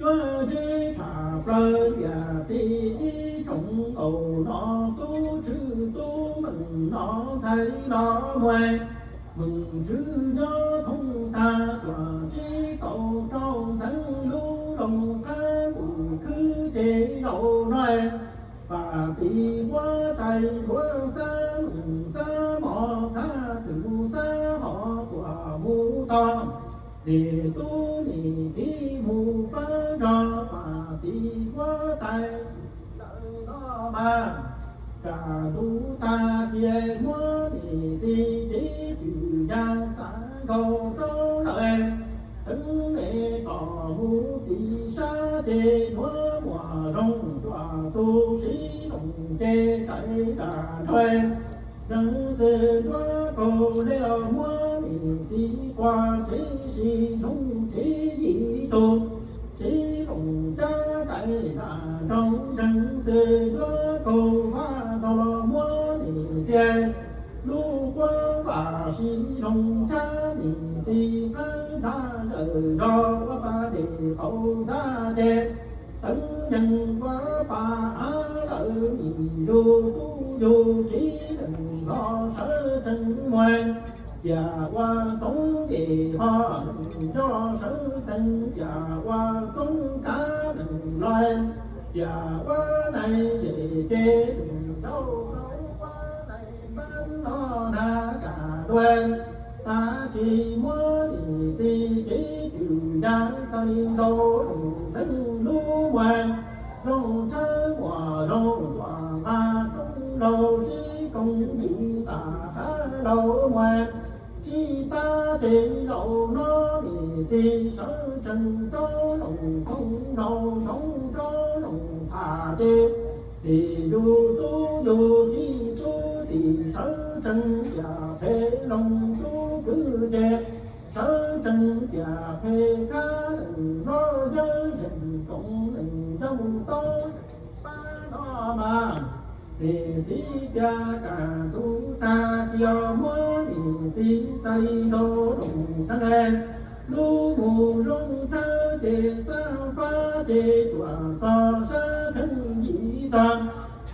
yuav ntsib tshaj plaws tiam tib ib tsoom nkaus no tub tswv tub meej no ntxhais los mus, meej tswv nyob thoob tag tuam tsib kaum rau ntxeev lub loos qab ntuj khwb ces zaum no, vam tim huab tais yuav xab meej xab mos xab twm xab hos tuam mus tod, nim tub nim kiv mus pab nrog vam tim huab tais lawm no mas, kaj ntug tag kis muab niam txiv cev cwm ya txav nkaus rau lawm, teev me tom mus pis sab ces yuav muaj zoo dua tus sib loos ces kais zam nrog, zeev xwm nruab kaug dej los muab niam txiv quas tsev sib loos ces yim tug sib loos cab kais zam nrog, zeev xwm nruab kaug vaj nrog los muab niam txiv lub quab vam sib loos cab niam txiv qab ntxhab yawm zog ua pa dej qaum ntxhab ces teev yees ua pa av lawm nim yug tub yug kiv leej hlob sawv tsees mus, ciam ua txoov yej ho leej yau sawv tsees ciam ua txoov kav leej lais, ciam ua nais zes ces leej yau tau ua nais npab no na kaj ntug. Tag kis muab niam txiv cev cwm ya txav li nkaus loos xeev lub mus, zoo thawb uas zoo tuam nqa roob laug sib koom yim tas qab laug mus, sib tab ces zaum no niam txiv sawv tsees rau loos thoob laug zoov rau loos tham ces, nim yug tub yug kiv tub nim sawv tsees ciam phem loos tub kwv ces, sawv tsees ciam phem khab leej hlob yawg zeem koom leej yau tau pab no mas, niam txiv tias kaj ntug tag kis muab niam txiv txav li nkaus loos xeev, Lub mus zoo thawb ces xab fab ces cuam txog sab theej yim txog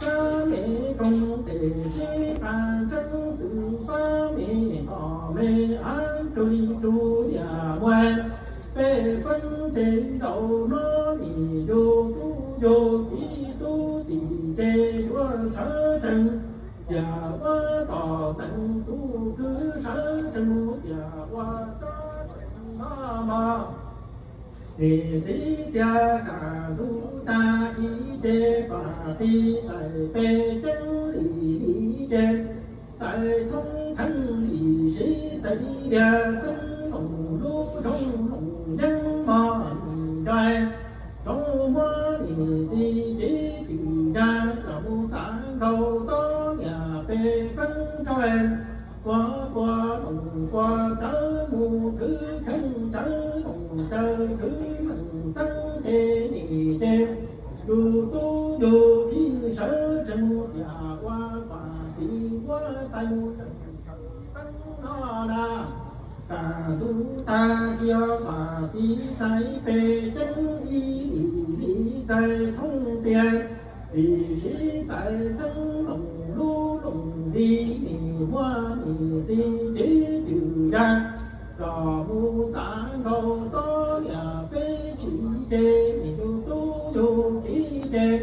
sab me koog tes sib qas tseeb xwm fab me tom me av rug li rug niam muag. Peb feeb ces zaum no nim yug tub yug kiv tub tim ces yuav sawv tsees. Tias ua tom xeem tub kwv sawv tsees mus tias ua tsob tsees no mog. Nim txiv tias kaj ntug tag kis ces pam tis txais pes ceeb li li ces txais thoob kheej li siv txais li lias txeeb loos lub zoov loos yeeb mog nim nco. Tsob muab nim txiv cev twm ya coj mus txav nkaus tob niam peb feeb rau. Kua kua loos kua cawv mus khwv kheej cawv loos cawv khwv meem xeeb ces nim ces yug tub yug kiv sawv tsees mus tias ua pam tis ua tais mus tseem sawv teeb no na. Kaj ntug tag kis pam tis txais pes ceeb ib lim li txais thoob tiag li siv txais txeeb loos lub loos li nim muab nim txiv cev twm ya coj mus txav nkaus tob niam peb tsis ces nim yug tub yug kiv ces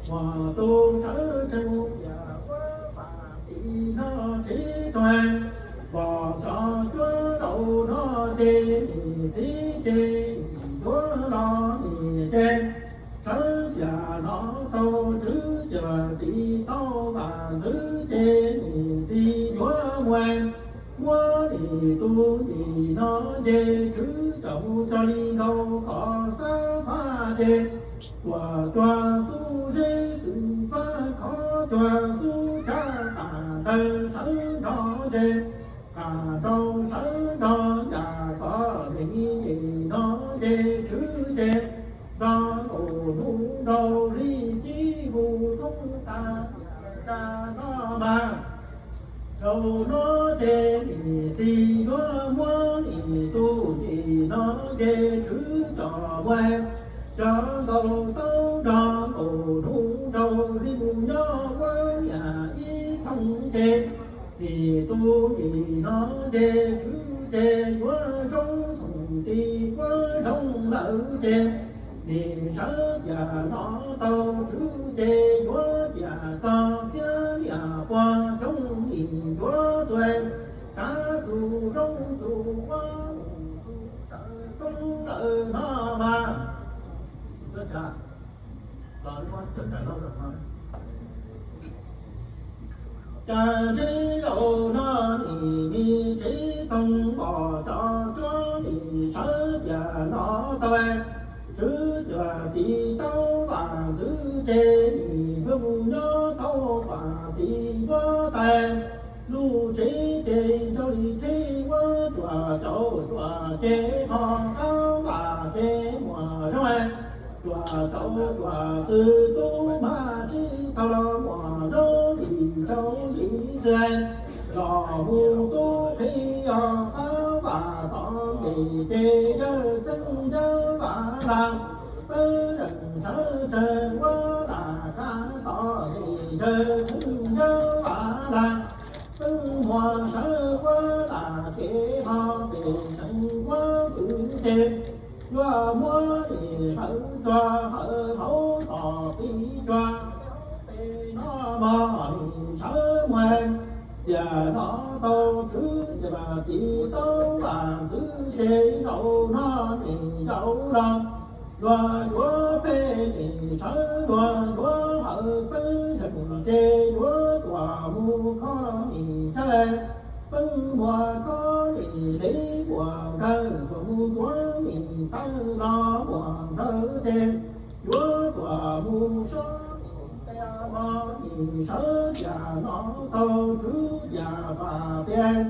muaj tus sawv tsees mus tias ua pam tis no tsis txuag pom xyov cuab rau no ces nim txiv ces yuav los nim ces sawv tias no tau tswv tias tis tau vam ntxwv ces nim txiv yuav muag. Muab nim tus nim no ces tswv coj mus cog li nkaus kom xab fab ces tuam cuag xub zeb xwm fab khov cuag xub caj tas ntawd sawv nrog ces qas rau sawv nrog yam kom nim nim no ces tswv ces nrog nkaus hnub nraug li cib hu thoob tas tias rag no mas. Rau no ces nim txiv yuav muab nim tus nim no ces tswv coj muag coj nkaus tau nrog nkaus hnub nraug li mus nyob ua niam ib txhooj ces nim tus nim no ces tswv ces yuav zoo txhooj tis yuav zoo lawm ces nim sawv tias no tau tswv ces yuav tias txog txhiab niam puas xyoo nim yuav txuas kav txus zoo txus ua sawv koob lawm no mas. Cas tsis zaum no nim me tsis txoog npom cov cuab nim sawv tias no tau tswv tias tis tau vam ntxwv ces nim yuav mus nyob tau vam tis yuav tais lub tsev ces nco li tsev ua cuam caum cuam ces ho qab vam ces muam zoo cuam caum cuam txwv tub mas tsis tau los muam zoo yim caum yim txwv los mus tub qhib os qab vam tom ntej ces yawg txeeb yawg vam las peb zeem sawv tsees ua lam qab tom ntej yawg txeeb yawg vam las peb muag sawv ua lam kev ho pem xeem ua pw ces yuav muab nim hawv cua hawv hauv tom pib cua peb no mog nim sawv muag tias no tau tswv tias tis tau vam ntxwv ces zaum no nim zaum los luag yuav peb nim sawv luag yuav hawv peb zeem ces yuav tuam mus kho nim ntshai peb muag kho nim li muag nkawg tuam mus ntxuav nim tawg los muag nkawg ces yuav tuam mus sob nim tia mog nim sawv tias no tau tswv tias vam tias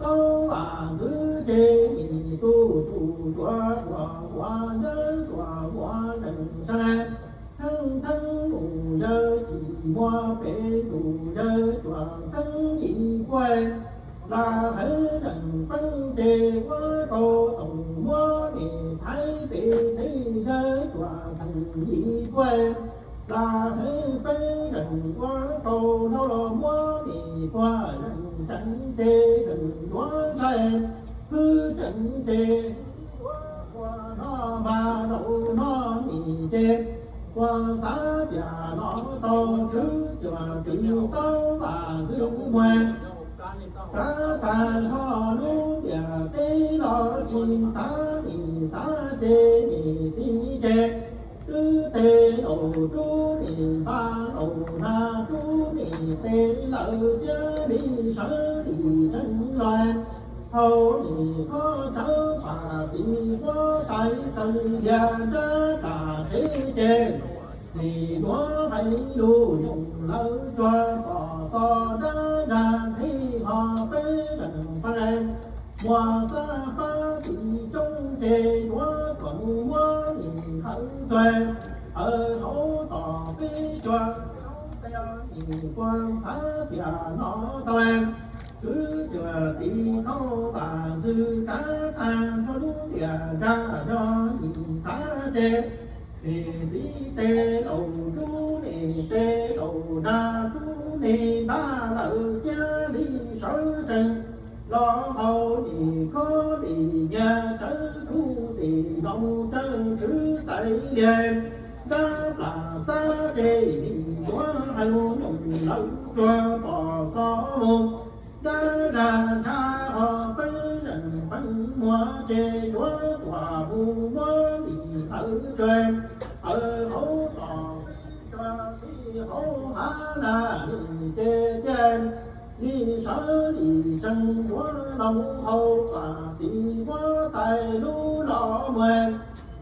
tau vam ntxwv ces nim tu tu cuav ua ua ntawd xuas muag zeem ntshai theej theej mus yawg cim muag pem ntuj yawg cuam txeeb yim kuaj las heev zeem peeb ces ua tau toom muab yim puag, plas heev peb zeem ua qau dhau los muab nim puag zeem ceev ces zeem yuav ntshai, hwj ceev ces ua no mas zaum no nim ces ua xav tias no tau tswv cuam tiv taub vam ntxwv muag. Kav tag nrho lub ntiaj teb los tsis xav nim xav ces nim txiv ces twb tes laus rub nim npaj laus nag rub nim tes lawm thiaj li sawv lim tsees los. Hauv nim khob cawv pam tiv huab tais txawm liag nrab plam tsev ces nim duav hais lus nyoos lawv cuag pom xov dab zag qhib ho peb zeem pab muag xab pab tim coob ces duav tuam mus muab nim khawv cuag aws hauv tom peb cuag nim puag xav tias no tau tswv cuam tiv taub vam ntxwv kav tag nrho lub ntiaj teb yog nim xav ces nim txiv tes laus rub nim tes laus nag rub nim npaj lawm thiaj li sawv tsees los hauv nim khob lim nyiag cawv kuj lim nploos cawv tswv txais liag nrab plam xab ces nim duav hais lus nyoos lawv cuag pom xov mus dab zag ntshav ho peb zeem peb muag ces duav tuam mus muab lim khawv cuag aws hauv tom peb cuag tim hauv hav nag lim ces thiaj li sawv lim tsees duav los mus hauv pam tiv huab tais lub los muag.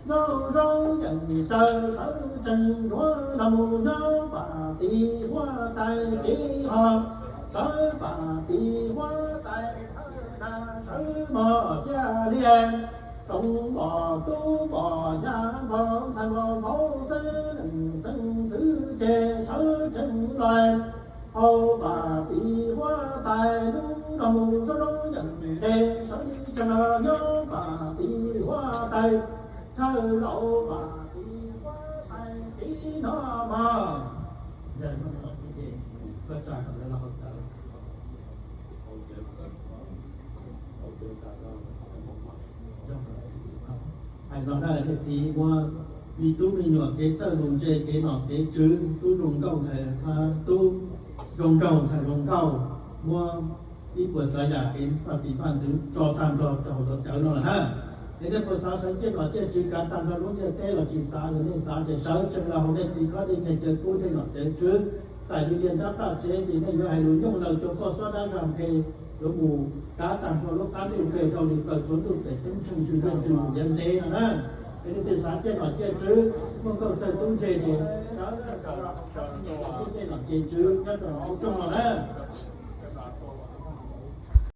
Zoo zoo yeem caw sawv tsees duav los mus nyob pam tiv huab tais kev ho sawv pam tiv huab tais thawj dag sawv mog thiaj li tsoom pom tub pom nyab pom ntxhais pom vauv xeeb leej xeeb ntxwv ces sawv tsees los hauv pam tiv huab tais lub los mus zoo zoo yeem ntes sawv tsees los nyob pam tiv huab tais thawj zaum pam tiv huab tais kev no mog. Hais no na, niam txiv muab me tub me nyuam kev txawj lus ntse kev nom kev tswv, tub zoo nkauj ntxhais, tub zoo nraug ntxhais zoo nkauj, muab ib puas tsav yam kev faj tiv faj ntxwv tso tag nrho rau hauv cov cawv no lawm na. Es nej puas xav sawv ciaj nom ciaj tswv kav tag nrho lub ntiaj teb los tsis xav? Yog nej xav ces sawv tsees los hauv nej txiv khob dej niag cawv kub dej nom cawv tswv, txais li liag nrab plam tsev ces nej yuav hais lus nyooj laws cuag poj xob dab zag nthe, yuav mus kav tag nrho lub qab ntuj npe rau li plaws suav ntuj pem teeb tsheej ntsws liaj ntsws mus yav ntev no na. Es nej twg xav ciaj nom ciaj tswv, muaj nkauj txawj tub ntse ces sawv tsees los hauv cov niag kub dej nom ces tswv nyob rau hauv rooj no na.